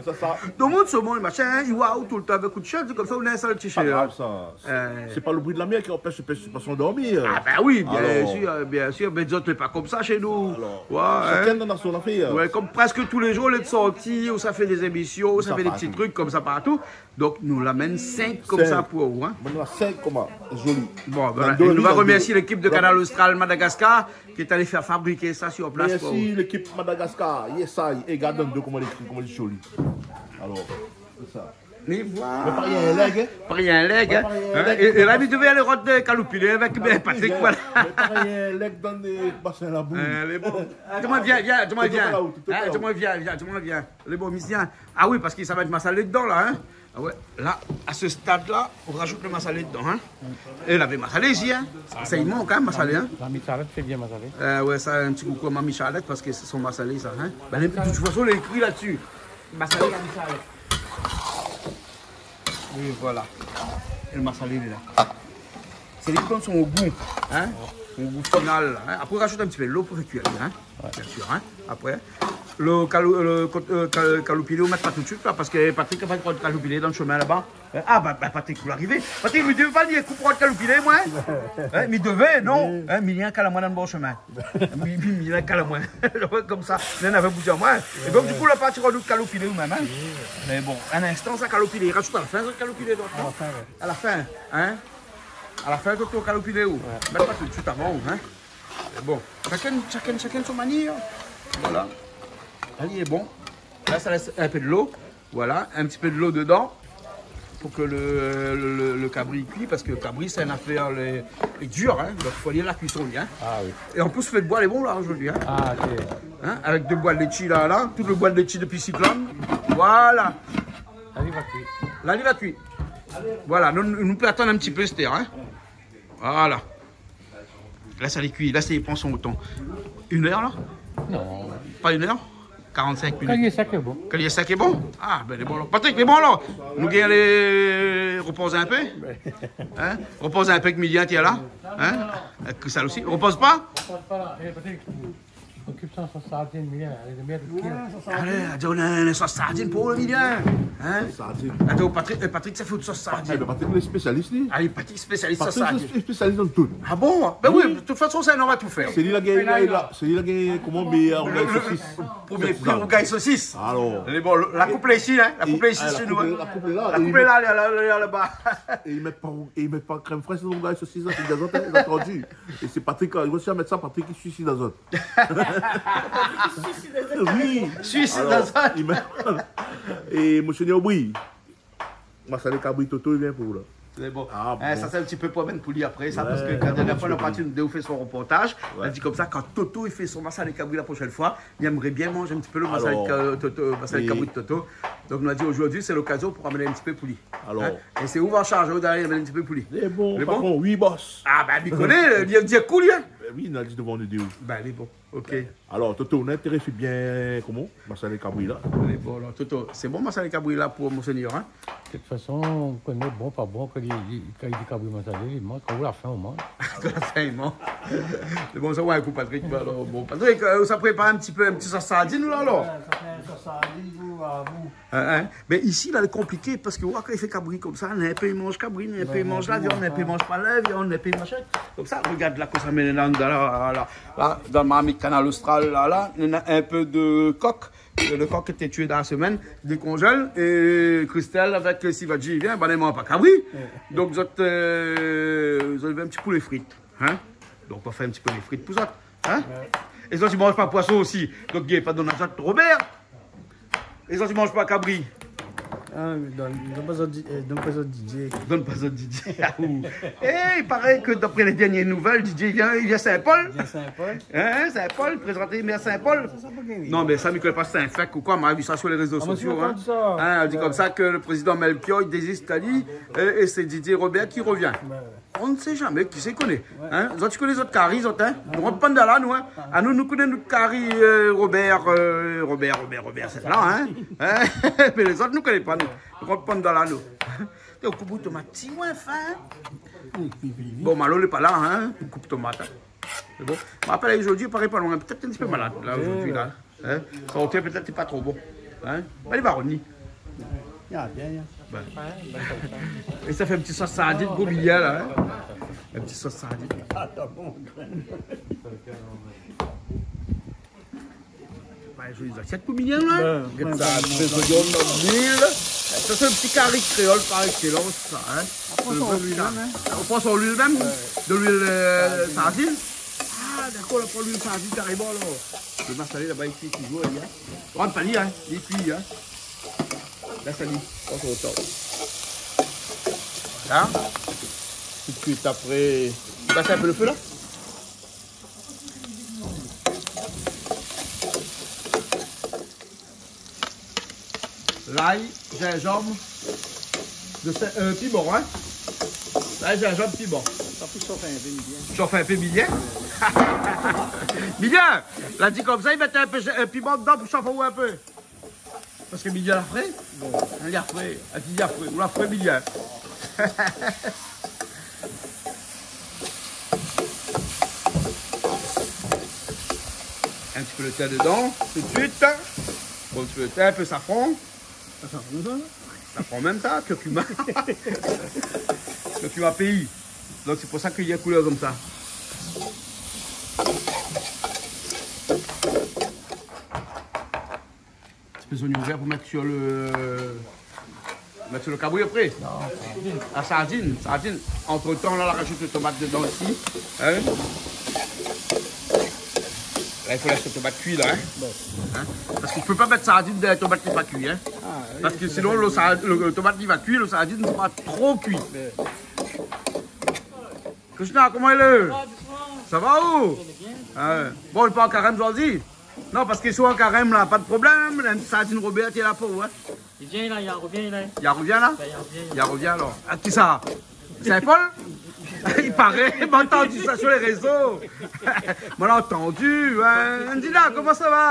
Sa, sa. Tout moun, se moun, machin, hein, i voi aou toultan avèk out t-shirt, sé konmsa, ou néna in sèl t-shirt, hein. Pa grav, sa. Euh. Sé pa lo bri de la mèr ki anpèsh lé poison dormir. Ah ben oui, bien sir, bien sir. Alor. Mé zot lé pa konmsa shé nou. Alor. Ouais, hein. Shakinn dan son afèr. Ouais, konm prèsk tou lé zour, lé de sorti, ou sa fé dé zémision, ou sa fé dé ti truk konmsa partou. Donk, nou la amenn sink konmsa pou ou, hein. Sink. Bon, nou la sink konmsa, zoli. Bon, ben, nou va remèrsié lékip de Kanal Austral Madagascar ki lé alé fé fabrik sa sir plas pou ou. Mèrsi lékip Madagascar, yes I, é gard dan do koman lé, koman lé zoli. Alor, sé sa. Mé voilà. Mé pa rienk lèg, hein. Pa rienk lèg, hein. Mé pa rienk lèg. É, é la, mi devé alé rod de kaloupilé avèk, ben, Patrick, voilà. Mé pa rienk lèg dan le basin labou. Euh, lé bon. Tout le monde vient, vient, tout le monde vient. Tout le monde vient, vient, tout le monde vient. Lé bon, misié. Ah oui, parske sa va èt masalé dedan, la, hein. Ah ouais, la, à ce stade-là, on rajoute le masalé dedans, hein. É lavé masalé isi, hein. Sa i mank, hein, masalé, hein. Mamie Charlotte fait bien masalé. Euh, ouais, sa, in ti koukou à Mamie Charlotte, parske sé son masalé, sa, hein. Ben, de toute façon, lé ékri la-dsi. Masalé Mamie Charlotte. Oui, voilà. É le masalé, lé la. Sé li ki donn son gou, hein. Au goût final, hein. Après, on rajoute un petit peu de l'eau pour faire cuire, hein. Ouais. Bien sûr, hein. Après, le calou-, le co-, euh, cal-, kaloupilé, on met pas tout de suite, là, parce que Patrick a pas encore de kaloupilé dans le chemin là-bas. Euh, ah, bah, bah, Patrick, vous l'arrivez. Patrick, mi devé pa dir, koup out kaloupilé, moin. Hein, mi devé, non. Oui. Hein, mi lien kal amoin dan le bon chemin. Mi, mi, mi lien kal amoin. Konmsa, mi navé bout amoin. Et donc, du coup, la parti rod out kaloupilé, ou mèm, hein. Oui. Mais bon, un instant, sa kaloupilé. Rajout à la fin, sa kaloupilé, donc, non ? À la fin, ouais. À la fin, hein. À la fin, Toto, kaloupilé ou ? Ouais. Mèt pa tout de suite avan, hein. Bon, chacun, chacun, chacun son manière. Voilà. Alé, bon. Là, ça laisse un peu de l'eau. Voilà, un petit peu de l'eau dedans. Pour que le, le, le, le cabri cuit, parce que le cabri, c'est une affaire, les, les dur, hein. Donc, faut aller à la cuisson, hein. Ah oui. Et en plus, le feu de bois, il est bon, là, aujourd'hui, hein. Ah, ok. Hein, avec deux bois de litchi, là, là, tout le bois de litchi depuis Cyclone. Voilà. Là, il va cuire. Là, il va cuire. Voilà, nous, nous pouvons attendre un petit peu, c'était, hein. Voilà. Là, ça les cuit. Là, ça, il prend son temps. Une heure, là ? Non. Pas une heure ? Quarante-cinq minutes. Kan li lé sèk, lé bon. Kan li lé sèk, lé bon ? Ah, ben, lé bon, la. Patrick, lé bon, la. Nou gingn alé repoz in pé. Hein ? Repoz in pé èk Milien, tiens, là. Hein ? Èk Christelle aussi. Repoz pa ? Repoz pa, la. Eh, Patrick. Okip sa, sa sardine, Milien, alé, lé mièr de kil. Ouais, sa sardine. Alé, atann, nou na in sos sardine pou Milien. Hein ? Sardine. Atann, Patrick, euh, Patrick, sa fé sos sardine. Eh ben, Patrick, lé spésialis, li. Ah, Patrick, spésialis sos sardine. Patrick, lé spésialis dan tout. Ah bon ? Ben oui, de tout fason, sa, nou va tout fé. Sé li la gingn, la, sé li la gingn, koman, méyèr rougay sosis. Le, le, le premier prix rougay sosis. Alors. Mé bon, la koup lé isi, hein. La koup lé isi, sé nou, hein. La koup lé la, la koup lé la, la, la, la, laba. É i mèt pa, é i mèt pa krèm frèsh dan rougay sosis, la, sé dé zot, hein, zot la antandi. É sé Patrick, la, i vé mèt sa, Patrick, i suisid azot. Oui. Suisid azot. Alors, i mèt, é Monsieur Néobri, masalé kabri Toto, li vien pou ou, la. Sé bon. Ah, hein, bon. Sa, sé in ti pé pou amenn pou li apré, sa, ouais, parske kan la dernièr foi, nou la parti, nou la fé son reportaj. Ouais. La di konmsa, kan Toto i fé son masalé kabri la proshèn foi, li èmré bien manz in ti pé le masalé, alors, ka-, Toto, masalé kabri Toto. Donk, nou la di, zordi, sé lokazion pou amenn in ti pé pou li. Alors. Hein ? É sé ou va sharz aou d'alé amenn in ti pé pou li. Lé bon, patron, oui, boss. Ah, ben, mi koné, li di kou, li, hein. Ben oui, nou la di dovan nou dé. Ben, lé bon. Ok. Alors, Toto, nou intérès bien, koman, masalé kabri la. Lé bon, la, Toto, sé bon, masalé kabri la pou Monseigneur, hein ? De tout fason, ou koné, bon, pa bon, kan li, li, kan li di kabri masalé, li manz, kan ou la fin, ou manz. Kan la fin, li manz. Lé bon, sa, ouais, pou Patrick, ben, alors, bon, Patrick, euh, sa prépar in ti pé, in ti sos sardine, la, alors. Ouais, sa fé in sos sardine pou, euh, vous. Hein, hein. Mé isi, la, lé konpliké parske, oué, kan i fé kabri konmsa, néna in pé i manz kabri, néna in pé i manz la viann, néna in pé i manz pa la viann, néna in pé i manz sa. Konmsa, regard la, kosa mi néna la, la, la, la, dan marmit Kanal Austral, la, la, néna in pé de kok. Euh, le kok té tué dan la semèn, dékonzèl, é Christelle avèk, euh, Sivadji i vien, ben, i manz pa kabri. Ouais. Donk, zot, euh, zot i vé in ti poulé frit, hein. Donk, nou va fé in ti poulé frit pou zot. Hein ? Ouais. É zot i manz pa poison osi. Donk, gingn pa donn azot, Robert. É zot i manz pa kabri. Ah, donn, donn pa zot di-, euh, donn pa zot Didier. Donn pa zot Didier. Ah, ou. Eh, i paré ke d'apré lé dernié nouvèl, Didier i vien, i vien Saint-Paul. I vien Saint-Paul. Hein, Saint-Paul, prézanté mèr Saint-Paul. Sa, sa pa gingn. Non, mé sa, mi koné pa si sé in fake ou koi, ma la vi sa sur les réseaux sociaux, hein. Ah, moin osi, mi la antandi sa. Hein, la di konmsa ke le prézidan Melchior i dézis ali, euh, é sé Didier Robert ki revien. Ouais, ouais. On ne sait jamais, kisa i koné. Ouais. Hein ? Zot i koné zot kari, zot, hein ? Nou rant pa dan la, nou, hein ? Ah. Anou, nou koné nout kari, euh, Robert, euh, Robert, Robert, Robert, sé la, hein ? Hein ? Mé lézot, nou koné pa, nou. Nou rant pa dan la, nou. Té, ou koup tomat, ti, ouais, fin. Bon, Malo lé pa la, hein, pou koup tomat, hein. Mé bon. Bon, apré, la, zordi, i paré pa loin. Pétèt in ti pé malad, la, zordi, la. Hein ? Son té pétèt lé pa tro bon. Hein ? Mé li va revni. Ya, bien, bien. Ben. É sa fé in ti sos sardine pou Milien, la, hein ? In ti sos sardine. Ah, ta bon. Ouais, zoli zasièt pou Milien, la. Ouais, ouais. Gèt sa, ouais, tré zoli, dan luil. Sa, sé in ti kari kréol par excellence, sa, hein. Ou pran son luil mèm, hein. Ou pran son luil mèm, ouais, de luil, euh, sardine. Sardine. Ah, dakor, la pran luil sardine karéman, la. Le masalé laba, i kui touzour, hein. Rant pa li, hein, li kui, hein. La, sa li pran son tan. Voilà. Tout de suite après, i bas in pé le fé, la. Lay, zinzanm, de sa, euh, piman, hein. Lay, zinzanm, piman. Sa pou shof in pé, Milien. Shof in pé, Milien. Milien, la di konmsa, i mèt in pé, euh, piman dedan pou shof in pé. Parske Milien la fré. Bon. Li la fré. Li la fré. Ou la fré, Milien. In ti pé lo tin dedan, tout suit. Bon, in ti pé lo tin, in pé safran. Sa, sa pran sa. Sa pran mèm sa, kurkuma. Kurkuma péi. Donk sé pou sa ke li na koulèr konmsa. Ti pé zoignon vèr pou mèt sur lo, mèt sur lo kabri apré. Non, sardine. Ah, sardine, sardine. Antretan, la, la rajout lo tomat dedan isi. Hein ? La, i fo lès lo tomat kui, la, hein ? Bon. Hein ? Parske ou pé pa mèt sardine dan in tomat ki lé pa kui, hein ? Ah, oui, parske sinon, lo sar-, lo, lo tomat, li va kui, lo sardine, li sra tro kui. Ouais. Krishna, koman i lé ? Sa va, ou ? Ah, ouais. Bon, ou lé pa an karèm zordi ? Non, parske si ou lé an karèm, la, pa de problèm. La, sardine Robert, li lé la pou ou, hein ? Li vien la, li arvien la. Li arvien la ? Ben, li arvien, li arvien alor. Ah, kisa ? Saint-Paul ? I paré, ma la antandi sa sur lé rézo. Ma la antandi, hein. Andina, koman sa va ?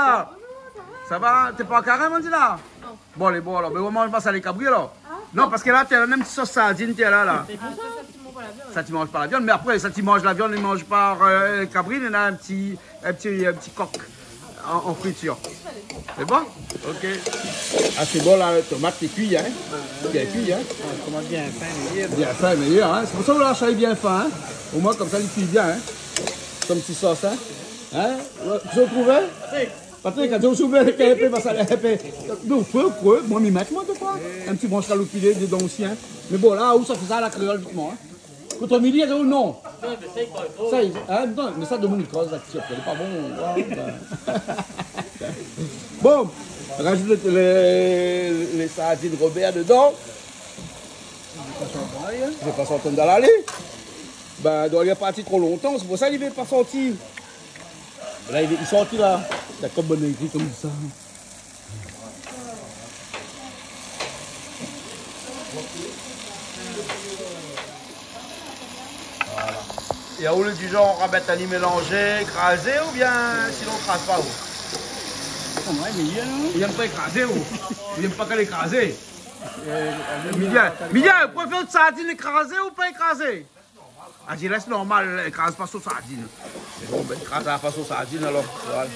Sa va ? Ou lé pa an karèm, Andina ? Non. Bon, lé bon alor. Mé ou manz pa sa lé kabri alor ? Ah, non, non. Parske la, té la mèm sos sardine, té la, la. Ah, sa, sa, ti manz pa la viann. Sa, ti manz pa la viann, mé apré, sa, ti manz la viann, i manz pa, euh, kabri, néna in ti, in ti, in ti kok an, an fritir. Sé bon ? Ok. Ah, sé bon, la, lo tomat, lé kui, hein ? Bien kui, hein ? Ouais, tomat bien fin, méyèr. Bien fin, méyèr, hein ? Sé pou sa ou la ashté bien fin, hein ? Omoin, konmsa, li kui bien, hein ? Son ti sos, hein ? Hein ? Ouais, ou trouv ? Patrick, kan ou souvé, in pé, pass ali in pé. Non, fo, fo, moin, mi mèt, moin, défoi. In ti bransh kaloupilé dedan osi, hein. Mé bon, la, ou sa fé sa a la kréol, vitman, hein. Kout midi, ou non ? Sa, hein, non, mé sa, Dominique, sa, ti, lé pa bon, ouais, ben. Bon, rajout lé, lé, lé sardine Robert dedan. Lé pa sorti dan la lé. Ben, doi lé parti tro lontan, sé pou sa li vé pa sorti. La, li, li sorti la. Dakor, bon, li konmsa. Voilà. É ou lé du genre a mèt ali mélanzé, krazé, oubien sinon ou kraz pa, ou ? Moin, mi yèm, non ? Ou yèm pa krazé, ou ? Ou yèm pa kan lé krazé ? Euh, Miguel, Miguel, ou préfèr sardine krazé ou pa krazé ? Ah, di lès normal, kraz pa son sardine. Bon, ben, kraz pa son sardine, alor. Voilà.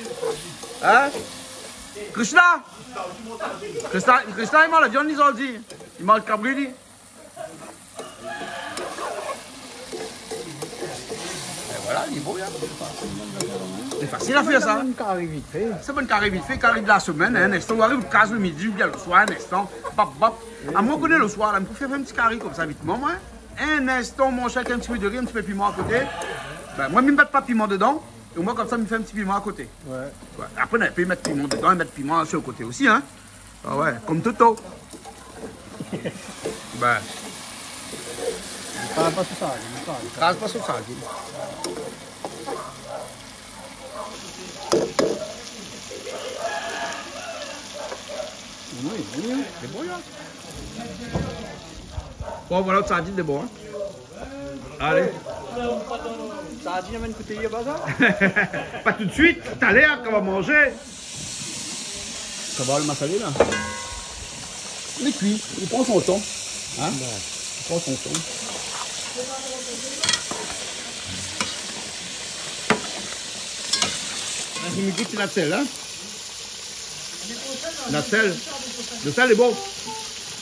Hein ? Krishna ? Krishna, Krishna, li manz la viann, li, zordi. Li manz kabri, li. É voilà, li lé bon, hein. Lé fasil a fèr, sa. Sé in kari vit fé. Sé in kari vit fé, kari de la semèn, hein, in instan, ou ariv, ou kraz lo midi, oubien lo soir, in instan. Bap, bap. Ah, moin, ou koné, lo soir, la, mi préfèr fé in ti kari konmsa, vitman, moin. In instan, mon shèk, in ti pé de ri, in ti pé piman a koté. Ben, moin, mi mèt pa piman dedan. É moin, konmsa, mi fé in ti piman a koté. Ouais. Ouais. Apré, ou pé mèt piman dedan, mèt piman sur lo koté osi, hein. Ah ouais, konm Toto. Ben. Kraz pa son sardine, kraz pa son sardine. Kraz pa son sardine. Oui, oui, hein. Lé bon, la. Bon, voilà, sardine, lé bon, hein. Alé. Sardine, amèn koté, yé pa sa ? Pa tout suit, talèr, kan ou va manzé. Sa va, lo masalé, la ? Lé kui, li pran son tan. Hein ? Ouais. Li pran son tan. Ah, mi gout la sèl, hein ? La sèl. Lo sèl lé bon.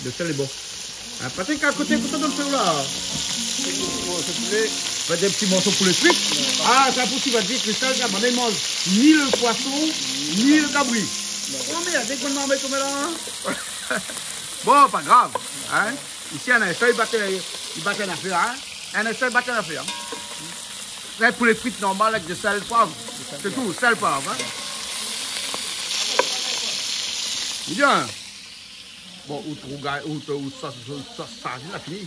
Lo sèl lé bon. Ah, Patrick, a koté, koté de sèl la. Bon, sé poulé. Fé dé ti morso poulé kui. Ah, sa pou ti va dir Krishna, la, bann i manz ni lo poison, ni lo kabri. Oh, mé avèk mon marmay konm la, hein. Bon, pa grav, hein. Isi, in instan, li bat, li bat in afèr, hein. In instan, li bat in afèr, hein. Sé poulé frit normal avèk de sèl, poiv. Sé tou, sèl, poiv, hein. Bien. Bon, ou trouv, ou, ou, ou, sa, sa, sa, la fini.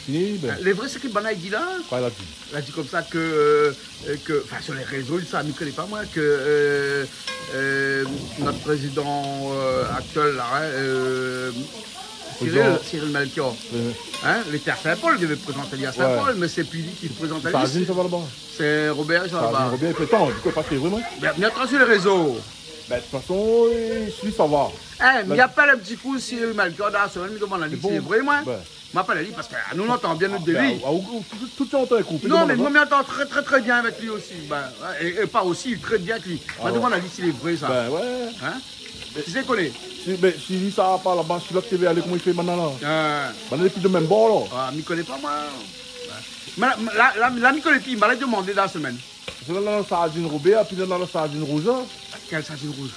Fini, ben. Euh, lé vré, sak banna i di la ? Koi la di ? La di konmsa ke, euh, ke, anfin, sur lé rézo, sa, mi koné pa, moin, ke, euh, euh, nout prézidan, euh, aktièl, la, hein, euh, Cyril, prézidan Cyril Melchior. Oui. Hein, li lété a Saint-Paul, li devé prézant ali a Saint-Paul, ouais, mé sé pi li ki prézant ali. Sardine, sa va laba. Sé Robert, sa va laba. Sardine, Robert, i pé tann, di koi, pa sé vré, moin. Mé, mé atann sur lé rézo. Bin, de tout fason, é, si sa va. É, mi apèl in ti kou si Melchior dan la semèn, mi demann ali si lé vré, moin. Bin. Mi apèl ali parske, a, nou, nou antann bien nout délèr. Bin, a, ou, ou, tout, tout sa, ou antann in kou. Non, mé moin, mi antann trè, trè, trè bien avèk li osi. Bin, é, é pa osi, trè bien avèk li. A ouais. Mi demann ali si lé vré, sa. Bin, ouais. Hein ? Mé kisa i koné ? Si, bin, si li sa pa laba, si lot té vé alé, koman i fé mintnan la ? A. Bin, lé pi de mèm bor, la. A, mi koné pa, moin. Mé la, la, la, la, mi koné pi, mi sa alé demandé dan la semèn. Sé la, la, sardine Robert, épi la, la, sardine Rosa. Kèl sardine rouz ?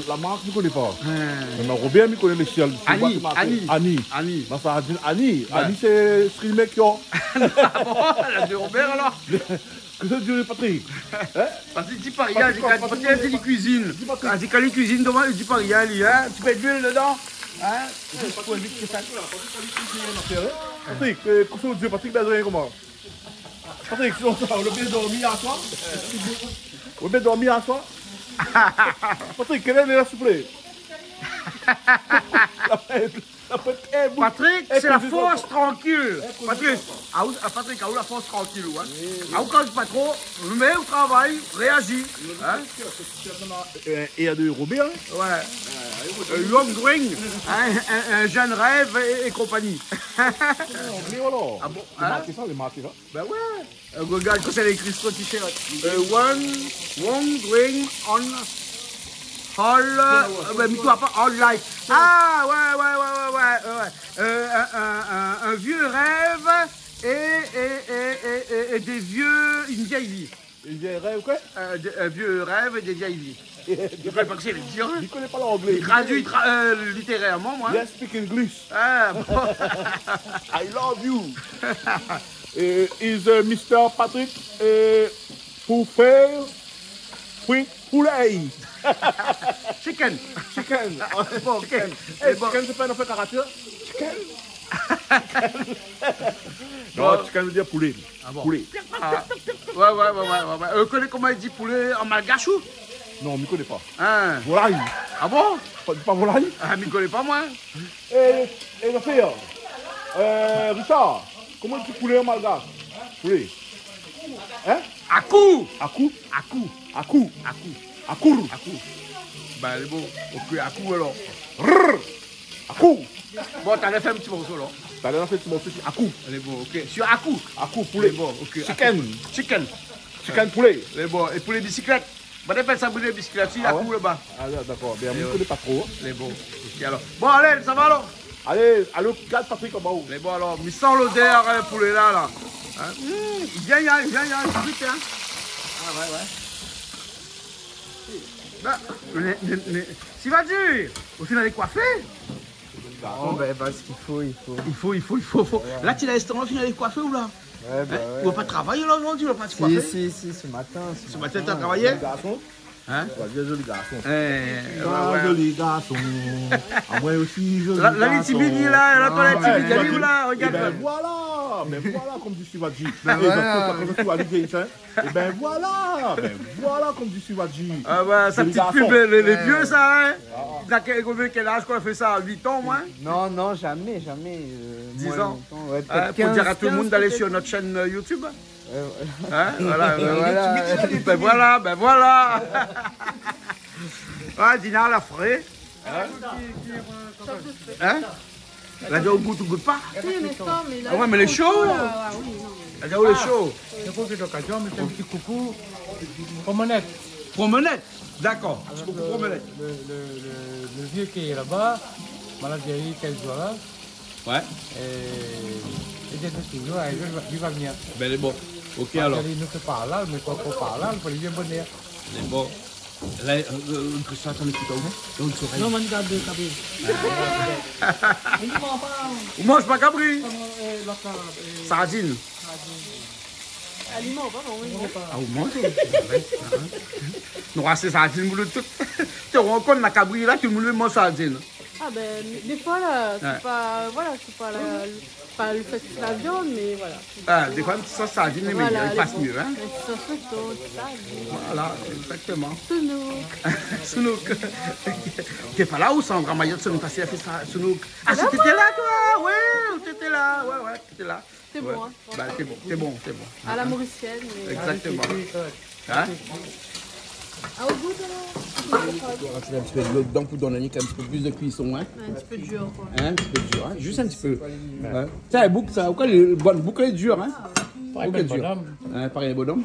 La mark, mi koné pa. Hein. Mé Robert, mi koné lé sièl. Annie, Annie. Annie. Annie. La sardine Annie. Ouais. Annie, sé Sri Mek, yo. A bon, la di Robert, alor ? Kosa ou di, Patrick ? Hein ? Patrick, di pa rien, Patrick, di kan, Patrick, Patrick, di li kuizine. Di Patrick. A, di kan li kuizine, domann, di pa rien, li, hein ? Ti pé d'luil dedan. Hein ? Zis pou évit ke sa... Patrick, euh, kosa ou di, Patrick, bin, rien, koman ? Patrick, sinon sa, ou la bien dormi yèr soir ? Ou la bien dormi yèr soir ? Patrick, kèl èr lé la, siouplé ? Patrick, sé la fors trankil. Patrick, a ou, a Patrick, a ou la fors trankil, ouais. A ou koz pa tro, mé ou travay, réazi, hein. Euh, é de Robert, hein ? Ouais. Euh, Young Dream, hein, un, un jeune rêve et, et compagnie. Anglé, alor. A bon, hein ? Lé marké sa, lé marké sa. Bin ouais. Euh, regard kosa lé ékri sur le t-shirt. Euh, one, one drink on all, euh, bin, mi trouv pa, all life. A, ouais, ouais. Euh, un, un, un, un vieux rêve et, et, et, et, et, et des vieux, une vieille vie. In vié rèv, koi ? Euh, de, un vieux rêve et des vieilles vies. Mi koné pa kosa i vé dir, hein. Mi koné pa l'anglé. Traduit tra-, euh, littérairement, moi. Yes, speak English. Ah, bon. I love you. Euh, is, euh, Mister Patrick, euh, pou fé, pou, poulet. Chicken. Chicken. Bon, ok. Chicken. Eh, bon. Chicken, sé pa in afèr karaté, hein ? Chicken. Non, chicken i vé dir poulé. Ah bon ? Poulé. Ah. Ouais, ouais, ouais, ouais, ouais, ouais. Euh, ou koné koman i di poulé an malgash, ou ? Non, mi koné pa. Hein ? Volay. Ah bon ? Pa, pa volay ? Ah, mi koné pa, moin. Eh, eh, zafèr. Euh, Richard, koman i di poulé an malgash ? Poulé. Hein ? Akou. Akou ? Akou. Akou. Akou. Akour. Akou. Bah, lé bon. Ok, akou, alor. Rrr. Akou. Bon, talèr fé in ti morso, la. Talèr fé in ti morso si akou. Lé bon, ok. Si akou. Akou, poulé. Lé bon, ok. Chicken. Akou. Chicken. Chicken, poulé. Lé bon. É poulé bisiklèt. Banna i apèl sa poulé bisiklèt, si akou laba. Ah ouais ? Ah, dakor. Bin, mi koné pa tro. Lé bon. Ok, alor. Bon, alé, sa va, alor ? Alé, alé, gard Patrick anba ou. Lé bon, alor. Mi san lodèr, euh, poulé la, la. Hein ? Hmm, i vien, i vien, i vien, i vien, vit, hein. Ah ouais, ouais. Bah, mé, mé, mé, Sivadji, ou fine alé koifé ? Non, ben, parce qu'il faut, il faut. I fo, i fo, i fo, fo. Ouais. La, ti lès, ou fine alé koifé ou la ? Ouais, bah ouais. Hein ? Ou la pa travay la, zordi, ou la pa koifé ? Si, si, si, ce matin, ce matin, t'as travaillé ? Joli garçon. Hein ? Ouais, bien joli garçon. Eh, ouais, ouais. Joli garçon. Ah, moin osi, joli garçon. La, la, li timid, li, la, la, la, li timid, li, la, regard. Eh ben voilà, mé voilà, konm di Sivadji. Ben voilà. Eh ben voilà, konm di Sivadji. Ah ouais, sa ti pub, lé, lé vié, sa, hein ? Ah. T'as quel, combien, quel âge, koi, fé sa ? Huit ans, moin ? Non, non, jamais, jamais, euh, moins longtemps. Dix ans. Ouais, peut-être quinze, quinze, peut-être. Hein, faut dire à tout le monde d'aller sur notre chaîne, euh, YouTube. Euh, ouais. Hein ? Voilà, euh, voilà. Ben voilà, ben voilà. Ah, Dina, la fré. Hein ? Hein ? La di, ou gout, ou gout pa ? Si, mé sa, mé la, ah ouais, mé lé sho. Sho, la, ah oui, non, mé... La di, ou lé sho. Je profite de l'occasion, mèt in ti koukou. Promenette. Promenette. D'accord. Avec le, le, le, le, le vieux qui est là-bas, malade, il y a eu quinze jours là. Ouais. Et, et bien sûr, un jour, il va, il va venir. Ben, lé bon. Ok, alor. Parce que li nou fé pa la, mé kan i fo pa la, i fo li vien bonèr. Lé bon. La, euh, euh, ke sa, sa, mé ki tonm, hein, dan in zorèy. Non, mé gard de kabri. Mé li manz pa. Ou manz pa kabri ? Koman, euh, lot la, euh, sardine. Sardine. Ah, li manz pa, non, li manz pa. Ah, ou manz, ou ? Ah ouais, ah ouais. Non, ah, sé sardine, boulot tout. Té, ou koné, na kabri la, tout le moun i manz sardine. Ah ben, des fois, là, c'est pas, voilà, c'est pas la, pas le fait que c'est la viande, mais voilà. Ah, des fois, une petite sauce sardine, mais il passe mieux, hein. Voilà, les bons, une petite sauce thon, tout ça, mais... Voilà, exactement. Sounouk. Sounouk. T'es pas là ou Sandra Mayotte, Sounouk, parce qu'elle a fait ça, Sounouk. Ah, c'était là, toi ? Ouais, t'étais là, ouais, ouais, t'étais là. C'est bon, hein. Bah, c'est bon, c'est bon, c'est bon. À la mauricienne, mais... Exactement. Hein ? Ah, au goût, alors. On va rajouter un petit peu de l'eau dedans pour donner un petit peu plus de cuisson, hein. Un petit peu dur, quoi. Hein, un petit peu dur, hein. Juste un petit peu. Ouais. Tiens, bouk sa, ou koi, le, bon, bouk lé dir, hein. Bouk lé dir. Hein, parèy, bonom.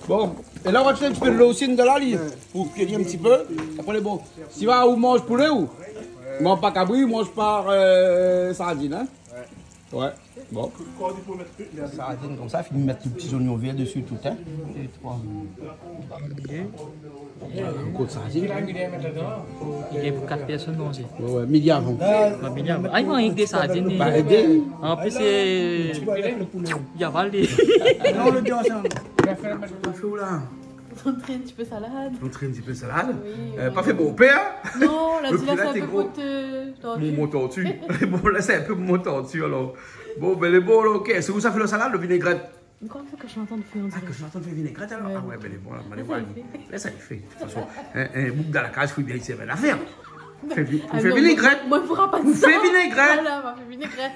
Bon, é la, ou va rajout in ti pé dolo osi, in dolo ali, pou kui ali in ti pé. Apré, lé bon. Si va, ou manz poulé, ou manz pa kabri, ou manz pa, euh, sardine, hein. Ouais. Bon. Sardine konmsa, fine mèt lo ti zoignon vèr dési tout, hein. Dé, troi. Kot sardine. Li gingn pou kat pèrsone manzé. Ouais, ouais, midi avan. Ouais, midi avan. Ah, i manz rienk dé sardine. Ba, dé. An plis, sé, li aval dé. Non, lo dé ansanm. Ou fé ou la ? Antré in ti pé salad. Antré in ti pé salad. Oui, euh, ouais. Pa fé bonpé, hein ? Non, la, lo ti la, sé in pé pou, euh, mon torti. Mon torti. Bon, la, sé in pé pou mon torti, alor. Bon, bin, lé bon, la, ok. Sé ou sa fé lo salad, lo vinégrèt ? Mé koman sa ke mi antann fé, on diré ? Ah, ke mi antann fé vinégrèt, alor ? Ouais. Ah ouais, bin, lé bon, la, mi sa alé voir ali. Lès ali fé. De tout fason, in, in boug dan la kaz, fo bien i sèrv in nafèr. Fé vi-, fé vinégrèt. Ah non, moin, moin, mi fé pa sa. Fé vinégrèt. Voilà, mi fé vinégrèt.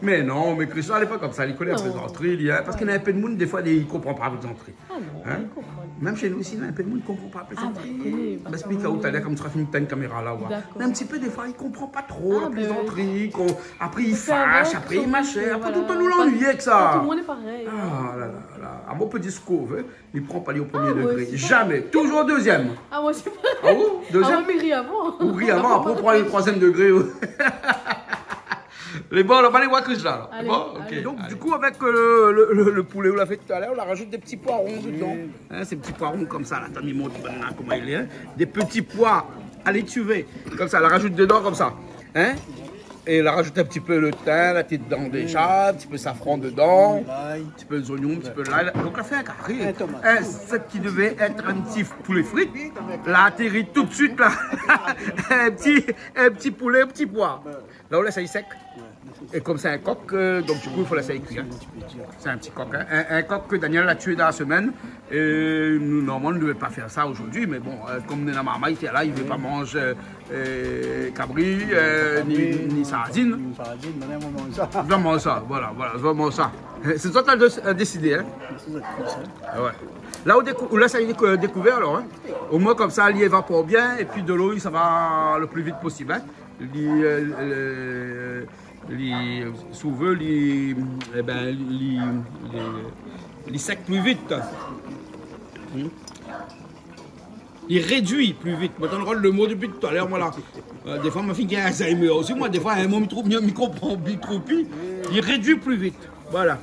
Mé non, mé Krishna, lé pa konmsa, li koné la plézantri, li, hein, parske néna in pé d'moun, défoi, i konpran pa la plézantri. Ah non, i konpran. Hein ? Mèm shé nou osi, néna in pé d'moun i konpran pa la plézantri. Ah, ba, koné, ba, kan ou lé, kan ou sra fine tinn kaméra la, ou oi. D'accord. Mé in ti pé, défoi, i konpran pa tro la plézantri, kan, apré, i fash, apré, i machin, apré, toultan nou la annuiyé avèk sa. Tout le monde est pareil. Ah la la la. Ah, bon, pé di sak ou vé. Li pran pa li o promié dégré. Ah, moin osi. Zamé. Toujour dézyèm. Ah, moin osi. Ah bon ? Dézyèm ? Ah, moin, mi ri avan. Ou ri avan, apré ou pran lo troizyèm dégré. Lé bon, la, alé, ou oi Krishna, la. Alé, bon, ok. Alé. Donk, du kou, avèk, euh, lo, lo, lo poulé ou la fé talèr, ou la rajout dé ti poi ron dedan. Oui. Hein, sé ti poi ron konmsa, la, atann, mi mont banna koman i lé, hein. Dé ti poi a létivé, konmsa, la rajout dedan, konmsa. Hein ? É la rajout in ti pé lo tin, la, té dedan déza, in ti pé safran dedan, in ti pé zoignon, in ti pé lay. Donk, la fé in kari. In tomate. Hein, sak i devé èt in ti poulé frit, la atéri tout suit, la. In ti, in ti poulé, in ti poi. La, ou lès ali sèk. É kom sé in kok, euh, donk, du kou, i fo lès ali kui, hein. Sé in ti kok, hein. In, in kok ke Daniel la tié dan la semèn. É nou, normalman, nou devé pa fé sa zordi, mé bon, euh, kom néna marmay té la, li vé pa manz, euh, euh, kabri, euh, ni, ni sardine. Ni sardine, mé nou manz sa. Nou manz sa, voilà, voilà, nou manz sa. Sé zot la dé-, la désidé, hein. Sé zot la désidé. Ah ouais. La, ou dékou-, ou lès ali dékou-, dékouvèr, alor, hein. Omoin, konmsa, li évapor bien, épi dolo, sa va lo pli vit posib, hein. Li, euh, le, li, si ou vé, li, ébin, li, li, li sèk pli vit. Hmm. Li rédui pli vit. Moin té antrinn rod lo mo dopi talèr, moin, la. Euh, défoi, ma fiy gingn Alzheimer osi, moin, défoi, in mo, mi trouv, mi, mi konpran, mi trouv pi. Li rédui pli vit. Voilà.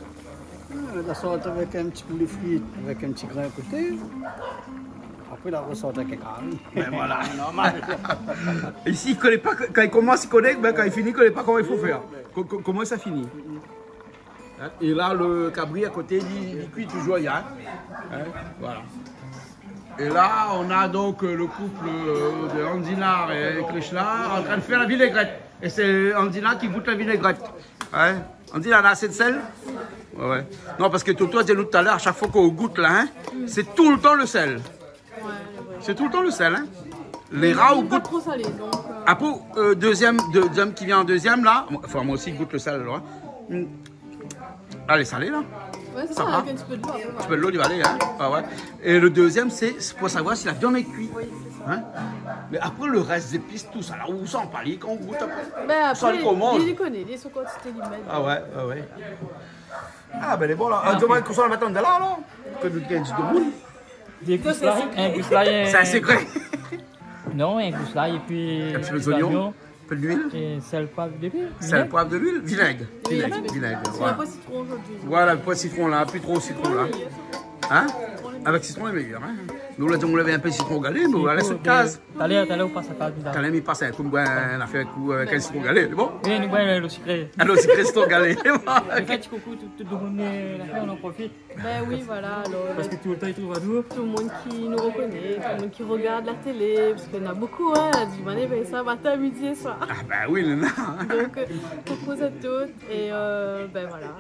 Ah, la sort avèk in ti poulé frit, avèk in ti grin a koté. Apré, la resort avèk in kari. Bin voilà. Normal. Isi, i koné pa, kan i komans, i koné, mé kan i fini, i koné pa koman i fo fèr. Ko-, ko-, koman sa fini. Hein, é la, lo kabri a koté, li, li kui toujour, i a, hein. Hein, voilà. É la, nou na donk, euh, lo koup, euh, de Andina é Krishna antrinn fé la vinégrèt. É sé Andina ki gout la vinégrèt. Hein ? Andina, na asé d'sèl ? Ouais, ouais. Non, parske Toto la di anou talèr, a shak foi k'ou gout la, hein, sé toultan lo sèl. Ouais, ouais. Sé toultan lo sèl, hein. Lé rar ou gout. Li èm pa tro salé, donk, euh. Apré, euh, dézyèm, dézyèm ki vien an dézyèm, la, anfin, moin osi, mi gout lo sèl, alor, hein. Hmm. Alé, salé, la. Ouais, sé sa, sa va. Avèk in ti pé dolo, apré, voilà. In ti pé dolo, li va alé, hein. Ah ouais. É lo dézyèm, sé, sé pou savoir si la viann lé kui. Oui, sé sa. Hein ? Mé apré, lo rès zépis, tousa, la, ou san pa li kan ou gout apré. Bin, apré, li, li koné, li, son kantité li mèt. Ah ouais, ouais, ouais. Ah, bin, lé bon, la. Ah, ok. Domin, kosa nou va atann la, alor ? Ke nou gingn di domoun. Dé gous lay, in gous lay, in... Sé in sekré. Non, in gous lay, épi in ti pé zoignon. In pé d'luil. É sèl, poiv, de luil. Sèl, poiv, de luil, vinèg. Vinèg, vinèg, voilà. Sitron zordi. Voilà, poin sitron la, pi tro sitron la. Hein ? Avèk sitron lé méyèr, hein. Nou, la, nou lavé in pé sitron galé, mé voilà, sé kaz. Talèr, talèr, ou pas a kaz, talèr. Talèr, mi pas in kou, boir in nafèr, kou, avèk in sitron galé, bon ? É nou boir lo sikré. Ah, lo sikré, sitron galé. Fé in ti koukou tout, tout domoun, euh, la fèt, nou profit. Bin oui, voilà, alor, parske toultan i trouv anou. Tout lo moun ki nou rokoné, tout lo moun ki rogard la télé, parske néna bonpé, hein, la di, mané, bin, sa, matin, midi é soir. Ah bin oui, néna. Donk, euh, koukou a tout, é, euh, bin voilà,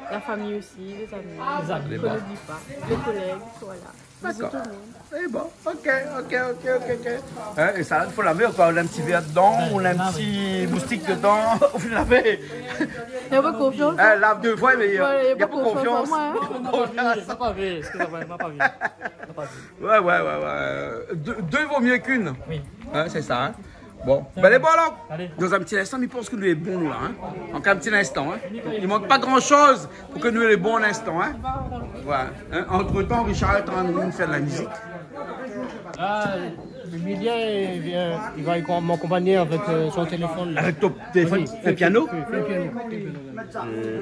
é La fami osi, lé zami. Lé zami. Fo oubli pa. Lé kolèg, voilà. Dakor. Tout le monde. Sé bon. OK, OK, OK, OK, OK. Hein, é sa, i fo lavé ankor, ou na in ti vèr dedan, ou na in ti moustik dedan, ou lavé. Na pa konfians, hein. Lav dé foi, mé, euh, na pa konfians an moin, hein. Non, non, non, non, non, non, non, non, non. Ouais, ouais, ouais, ouais. Dé, dé vo myé k'inn. Oui. Ouais, sé sa, hein. Bon, ben, lé bon, alor. Alé. Dan in ti linstan, mi pans ke nou lé bon, nou, la, hein. Ankor in ti linstan, hein. I mank pa gran shoz pou ke nou lé bon linstan, hein. Voilà. Hein, antretan, Richard lé antrin de fé de la mizik. La, Emilien, li vien, li va akonpagn amoin avèk, euh, son téléfone, la. Avèk ton téléfone, oui, fé piano ? Oui, fé piano. Euh,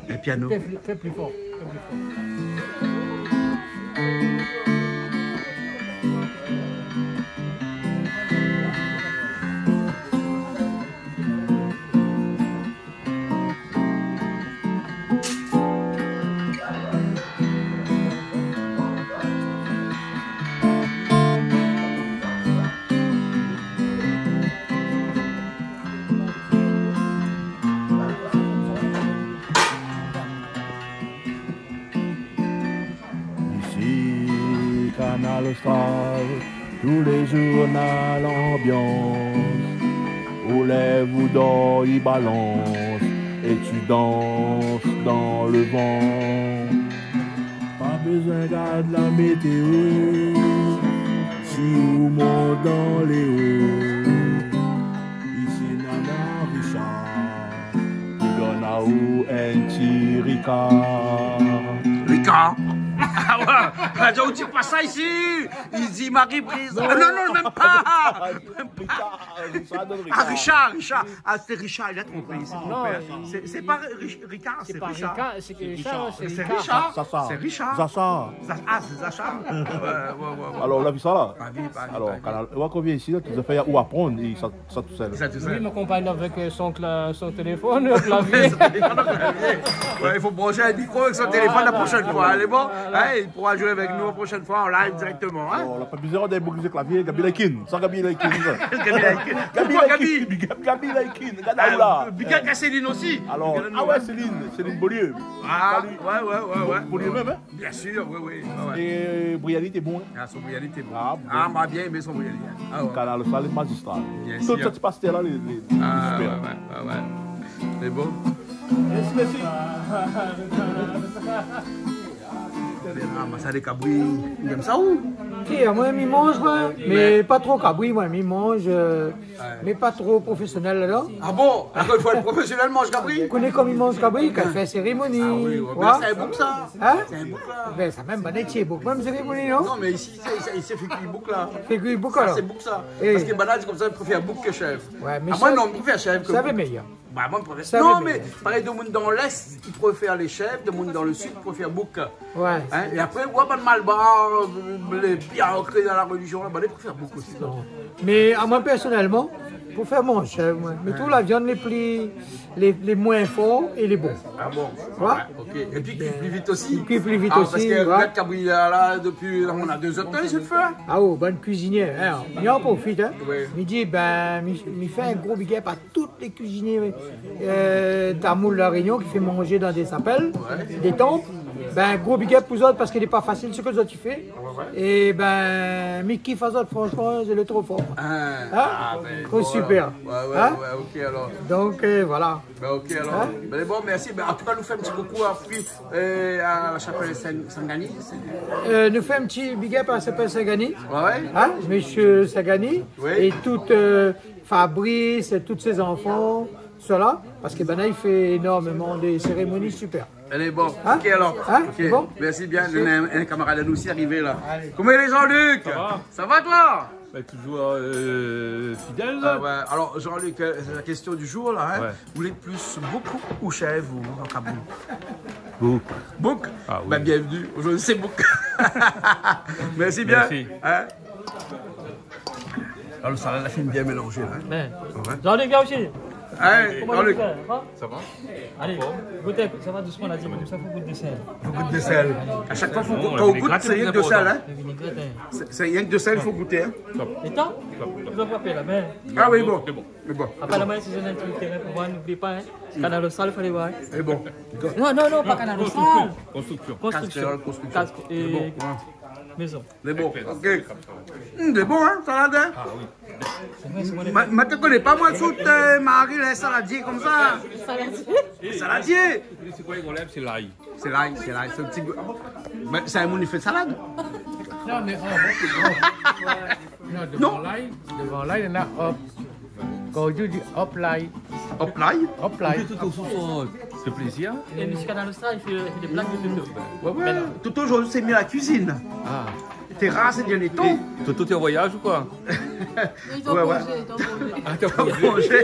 Le piano. Fé pli, fé pli for, fé pli for. Isi Kanal Austral, tou lé zour na lanbians. Ou lèv ou dor, i balans, é ti dans dan le van. Pa bezoin gard la météo, si ou mont dan lé o. Isi nana Richard, li donn aou in ti Rika. Rika. Ah ouais, radio, ou di pa sa isi. Li di Marie-Brise. Non. Ah non, non, mèm pa. Rika, euh, Richard, donn Rika. Ah, Richard, Richard. Ah, sé Richard, li la tronpé isi, mon pèr. Non, sé, sé pa Rich-, Ricard, sé Richard. Sé pa Ricard, sé Richard, sé Ricard. Richard. Sé Richard. Zaza. Zaza. Za-, ah, sé Zaza. Ouais, ouais, ouais, ouais. Alor, ou la vi sa la ? Pa vi, pa vi, pa vi. Alor, kanal, ou la konvien isi la, tout sa fé, ou aprann, é sa, sa tousèl. Sa tousèl. Oui, mi akonpagn avèk, euh, son kla-, son téléfone, klavié. Son téléfone, klavié. Ouais, i fo bransh in mikro avèk son téléfone la proshèn foi. Voilà. Alé, bon. Voilà. Hein, i poura zoué avèk nou la proshèn foi an live dirèkteman, hein. Alor, la pa bezoin dé boug de klavié, Gaby Laikin. Sa, Gaby Laikin, sa. Gaby Laikin. Gaby Laikin. Big up Gaby Laikin. Gard aou la. Euh, big up à Céline osi. Alor, ah ouais, Céline, Céline Beaulieu. Ah, ouais, ouais, ouais, ouais. Salut. Beaulieu mèm, hein ? Bien sûr, oui, oui. Ouais, ouais. É briani té bon, hein ? Ah, son briani té bon. Ah, bon. Ah, ma bien émé son briani, hein. Ah, ouais. Kanal Austral lé mazistral. Bien sûr. Tout sèt pastèr la, lé, lé, lé super. Ah, ouais, ouais, ouais, ouais. Lé bon. Mèrsi, mèrsi. Ah, massalé kabri, ou èm sa ou ? Si, amoin, mi manz, moin. Mé pa tro kabri, moin, mi manz, euh, mé pa tro profésionèl ladan. Ah bon ? Ankor in foi, le profésionèl i manz kabri ? Ou koné koman i manz kabri, kan i fé sérémoni. Ah oui, ouais, mé sa sé in boug sa. Hein ? Sé in boug la. Ben, sa mèm, ben, sé boug, mèm sérémoni, non ? Non, mé isi, isi, isi, sé figir boug la. Figir boug, alor. Sa sé boug sa. Eh. Parske banna i di konmsa, i préfèr boug ke shèv. Ouais, mé amoin, sa, non, mi préfèr shèv ke boug. Sa lé méyèr. Bah, moin, mi préfèr. Non, mé parèy, demoun dan lès i préfèr lé shèv, demoun dan le sid i préfèr bouk. Ouais. Hein, é apré, ou na bann malbar, euh, lé bien ankré dan la relizion laba, i préfèr bouk osi, sa. Non. Mé amoin, pèrsonèlman, pou fé mon shèv, moin, mi trouv la viann lé pli, lé, lé moin for é lé bon. Ah bon ? Ouais. Ouais, OK. É pi, i kui pli vit osi. I kui pli vit osi, ouais. Ah, parske, regard, kabri la, la, dopi, la, nou na dé zèr d'tan, i fé. Ah, oh, bann kuizinié, hein, mi an profit, hein. Ouais. Mi di, ben, mi, mi fé in gro big up a tout lé kuizinié, euh, tamoul La Rényon ki fé manzé dan dé shapèl, dé tanp. Ben, gro big up pou zot parske lé pa fasil sak zot i fé. É ben, mi kif azot, fransman, zot lé tro for. Ah, ah, ben, super. Hein ? Ouais, ouais, ouais, OK, alor. Donk, euh, voilà. Ben, OK, alor. Hein ? Ben, bon, mèrsi. Ben, an tou ka, nou fé in ti koukou a, euh, a la shapèl Saint-, Saint-Denis. Euh, nou fé in ti big up a la shapèl Saint-Denis. Ouais, ouais. Hein, mésyé Saint-Denis. Oui. É tout, euh, Fabrice, tout sé zanfan, sèla, parske banna i fé énormeman de sérémoni super. Alé, bon, hein ? OK, alor. Hein ? OK. Bon. Mèrsi bien. Mèrsi. Nou na in, in kamarad anou osi arivé la. Alé. Koman i lé, Jean-Luc ? Sa va ? Sa va, toi ? Ben, toujours, euh, fidèle. Ah ouais. Alor, Jean-Luc, euh, la késtion du jour, la, hein. Ouais. Ou lé pli bouk ou shèv ou an kabri ? Bouk. Bouk ? Ah oui. Ben, bienvenue. Zordi sé bouk. Mèrsi bien. Mèrsi. Hein ? Alor, sa la, la fine bien mélanzé, la, hein ? Ben, ouais. Jean-Luc, viens aussi. Allez, koman i fé, sa va ? Sa va ? Alé, gout, sa va dousman, la di, konmsa fo gout dosèl. Fo gout dosèl. A shak foi, fo gout, kan ou gout, sé rienk dosèl, in. Sé rienk dosèl, i fo gouté, in. Top. Top, top. Ou la pa pèr la, mé... A oui, bon. Sé bon. Mé bon. Aparaman, si zot néna in ti tèrin pou vann, oubli pa, in. Kanal Austral, fo alé oir, in. Sé bon. Non, non, non, pa Kanal Austral. Konstriksyon. Konstriksyon. Konstriksyon. Kas-, é, mézon. Lé bon, OK. Hmm, lé bon, in, salad, in ? A oui. Ma, ma té koné pa, moin, sou, euh, mari, lé saladié konmsa. Saladié. Saladié. Sé koi, lo problèm, sé lay. Sé lay, sé lay, sé in ti gou. Mé sé in moun i fé salad. Non, mé, oh, non, dovan lay, dovan lay, néna, hop. Kan ou di, ou di, hop lay. Hop lay ? Hop lay. Ou di tout o sou son, euh, plézir. É mésyé Kanal Austral, i fé, i fé dé blag de Toto. Ouais, ouais. Toto, zordi, sé mi la kuizine. A. Té rar sé dernié tan. Toto, té an voyaz ou koi ? Non, li lé an konzé, li lé an konzé. A, té an konzé.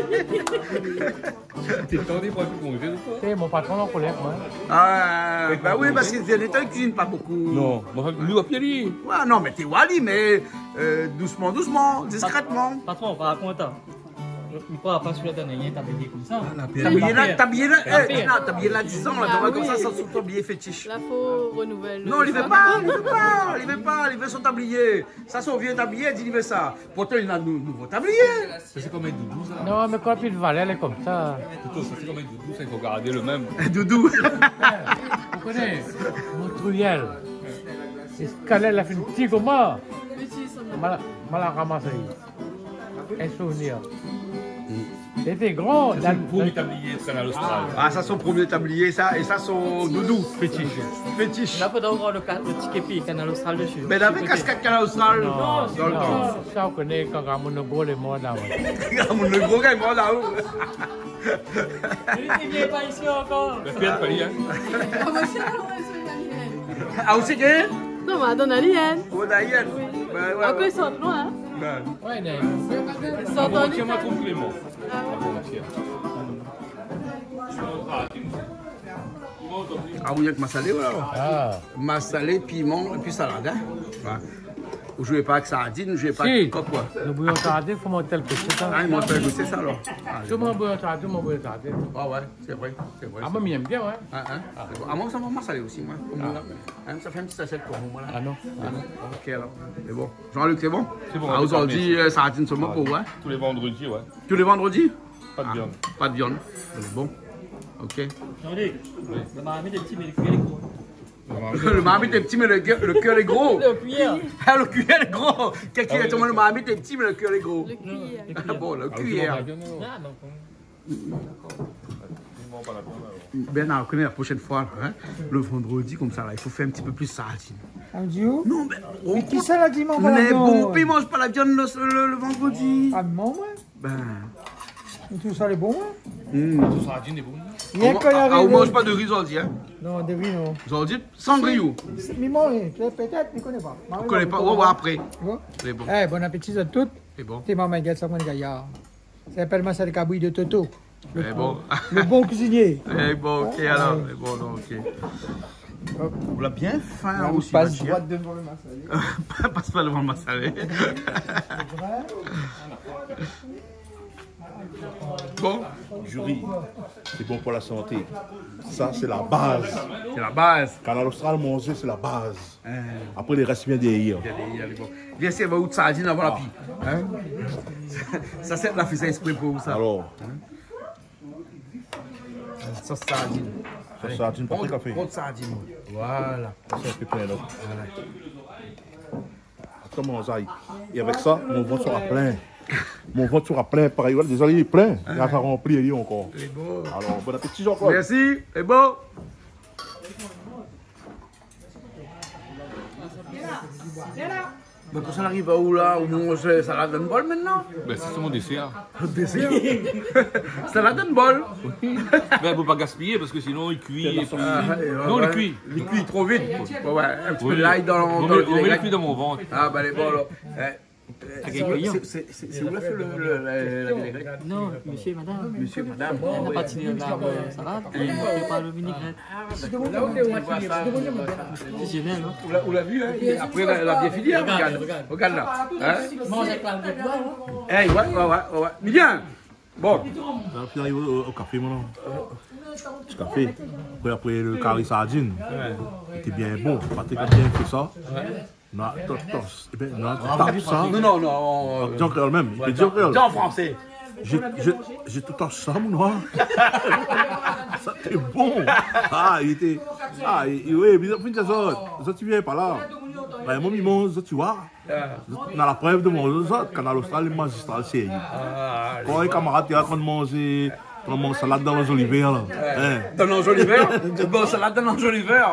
Té tan dé pran konzé, ou koi ? Té, mon patron lé an kolèr, moin. A, ba oui, parske sé dernié tan, li kuizine pa bokou. Non, moin, li, ou la pi ali. Ouais, non, mé té oir ali, mé, euh, dousman, dousman, diskrètman. Patron, par kont, in, mi kroi pa sou la dernié, tablié konmsa. A, la pèr. Tablié la, tablié la, é, non, tablié la, dizon, la, konmsa, sa, son tablié fétish. La, fo renouvèl. Non, li vé pa, li vé pa, li vé pa, li vé son tablié. Sa, son vié tablié, li di li vé sa. Pourtan, li na nou-, nouvo tablié. Sa, sé konm in doudou, sa. Non, mé kan pi valèr lé konmsa. Toto, sa, sé konm in doudou, sa, i fo gardé lo mèm. In doudou. Ou koné, mon triyèl. É skalèl la fine ti koman. Ma la, ma la ramasé. In souvenir. Lété gran, sa, sé dan lo promié tablié Kanal Austral. A, sa, son promié tablié, sa, é sa, son doudou. Fétish. Fétish. La, fodra avoir lo ka-, lo ti képi Kanal Austral dési. Mé lavé kaskèt Kanal Austral dan lo tan. Non, sa, ou koné, kan gramoun gro lé mor la, ouais. Gramoun gro lé mor la, ouais. Li, li vien pa isi ankor. Mé Pierre, pa li, in. A, moin osi, non, moin osi, non. A, ou osi, in ? Non, ma, dan Aliène. O, dan Aliène. Oui. Ba, ouais, apré, ouais. Sort loin, in. Ba. Ouais, non. Sort an Italie. Avant-hier, ma trouvé Clément. A ouais. Avant-hier. A oui, avèk masalé, voilà. A. Masalé, piman, épi salad, in. Voilà. Ou zoué pa avèk sardine, ou zoué pa avèk kok, koi. Si. Lo bouyon sardine, fo mont èl pé, sé sa. A, i mont èl pé, sé sa, alor. A, sé bon. Mon bouyon sardine, mon bouyon sardine. A ouais, sé vré, sé vré, sé vré. A, moin, mi èm bien, ouais. A, in. A. Sé bon. A, moin, sa va, masalé osi, moin. A. In, sa fé in ti sashé pou moin, la. A non. A non. OK, alor. Sé bon. Jean-Luc, sé bon ? Sé bon, inpékab, mèrsi. A, zordi, euh, sardine solman pou, ouais. Tou lé vandrodi, ouais. Tou lé vandrodi ? Pa de viann. A, pa de viann. Bon. OK. Jean-Luc, lo marmit lé pti, mé lo kuiyèr lé gro. Lo marmit lé pti, mé lo kuiyèr, lo kuiyèr lé gro. Lo kuiyèr. A, lo kuiyèr lé gro. Kèl kuiyèr ? A oui, dakor. Lo marmit lé pti, mé lo kuiyèr lé gro. Lo kuiyèr. A bon, lo kuiyèr. A, donk, euh, Bernard, ou koné, la proshèn foi, in, lo vandrodi konmsa la, i fo fé in ti pé plis sardine. A, ou di ou ? Non, mé... Mé kisa la di, mon... Mé bon, pi manz pa la viann lo, lo, lo vandrodi. A, non, moin. Ben. Mé tout sa lé bon, in ? Hmm. Tout sardine lé bon. Ou manz pa de ri zordi, in ? Non, de ri, non. Zordi, san ri, ou ? Si, mi manz, pétèt, mi koné pa. Ou koné pa, ou va oir apré. Bon. Lé bon. É, bon apéti zot tout. Lé bon. Té, momon, gard sa, mon gayar. Sa i apèl masalé kabri de Toto. Lo bon, lo bon kuizinié. É bon, OK, alor, é bon, non, OK. Hop. Ou la bien fin osi, pas droit devan lo masalé. Pas pa devan lo masalé. Bon. Duri, sé bon pou la santé. Sa, sé la baz. Sé la baz. Kanal Austral, manzé, sé la baz. In. Apré, lo rès i vien dèrièr. Vien dèrièr, lé bon. Vien sèrv out sardine avan la pi. In ? Sa, sé la fé sa ésprè pou ou, sa. Alor. In ? Sos sardine. Sos sardine, pa tro kafé. Pran, pran sardine. Voilà. Sa, sé plin, la. Voilà. Atann, mon zay. É avèk sa, mon vant sra plin. Mon vant sra plin, parèy. Voilà, déza, li lé plin. Li va ranpli, li ankor. Lé bon. Alor, bon apéti, Jean-Claude. Mèrsi. Lé bon. Mé kan sa ariv aou la, ou manz, euh, salad dann bol mintnan ? Ben, sé mon désèr. Désèr ? Salad dann bol. Ben, fo pa gaspiyé, parske sinon, li kui, é pi... A, é non, li kui. Li kui tro vit. Ouais, ouais, in ti pé lay dan, dan lo vinègrèt. Vo mié, vo mié li kui dan mon vant. A, ben, lé bon, alor. É. Sé, sé, sé, sé ou la fé lo, lo, la, la vinègrèt ? Non, mésyé, madam. Mésyé, madam. Èl la parti la, euh, salad, èl la prépar lo vinègrèt. A, dakor. Profésionèl, in. Ou la, ou la vi, in ? Apré, la, la bien fini, in ? Regard, regard. Regard la. In ? Manz avèk la goutte, in ? É, ouais, ouais, ouais, ouais, ouais. Bien. Bon. La fine ariv o, o kafé, mon. Ti kafé. Apré, apré lo kari sardine. Ouais. Lété bien bon. Patrik la bien fé sa. Ouais. Non, totos. Ében, non, tap sa. Non, non, non, on, euh, di an kréol mèm. Ouais, di an kréol. Di an fransé. Zot, zot, zot totos sa, mon. Sa té bon. Ah, li té, ah, li, li, oui, mé fine sa, zot, zot i vien pa la. Ba, mon, mi manz, zot i oi. Ah. Zot na la prèv de mon, zot, Kanal Austral, lé mazistral, sérié. Ah, kan in kamarad té rakont manzé, pran mon salad dan lanzoliver, la. Ouais. Hein. Dan lanzoliver ? Bon, salad dan lanzoliver.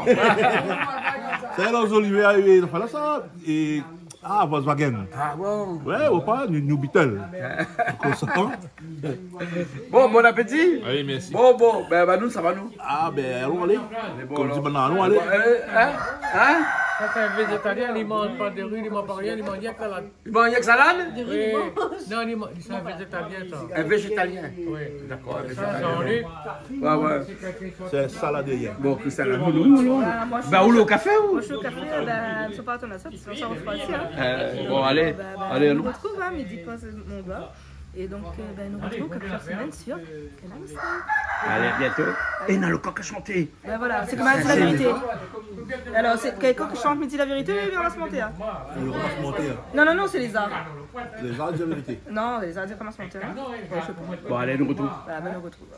Sa, lanzoliver, é, anfin, la, sa, é, ah, Volkswagen. Ah bon ? Ouais, ou pa, New, New Beetle. Ah. Konmsa. Bon, bon appétit. Oui, merci. Bon, bon, ben, ben, nou, sa va, nou. Ah, ben, alon alé. Mé bon, alor. Konm di banna, alon alé. Bon, euh, hein ? Hein ? Sa, sé in vézétalien, li manz pa de ri, li manz pa rien, li manz rienk salad. Li manz rienk salad ? Oui. Non, li manz, sé in vézétalien, sa. In vézétalien. Oui. Dakor, in vézétalien. Sa, Jean-Luc. Ouais, ouais. Sé in saladérien. Bon, Christelle, nou, nou, nou. Ah, moi, je suis, ben, ou lé o kafé, ou ? Moi, je suis au café, euh, ben, monsieur Parton, là, ça, parce qu'on s'en refroidit, hein. Euh, bon, allez, ben, ben, allez, on nous retrouve, hein, midi quinze, mon gars. Et donc, euh, ben, nou retrouv kèk semèn sur Kanal Austral. Allez, à bientôt. Allez. É na lo kok a shanté. Ben voilà, sé koman la vérité. Alor, sé kèlkin ki shant Midi la vérité, ou bien Kanal Austral, hein ? Kanal Austral, hein. Non, non, non, sé Lézard. Lézard i di la vérité. Non, Lézard i di Kanal Austral, hein. Ouais, je sais pas. Bon, allez, nou retrouv. Voilà, ben, nou retrouv.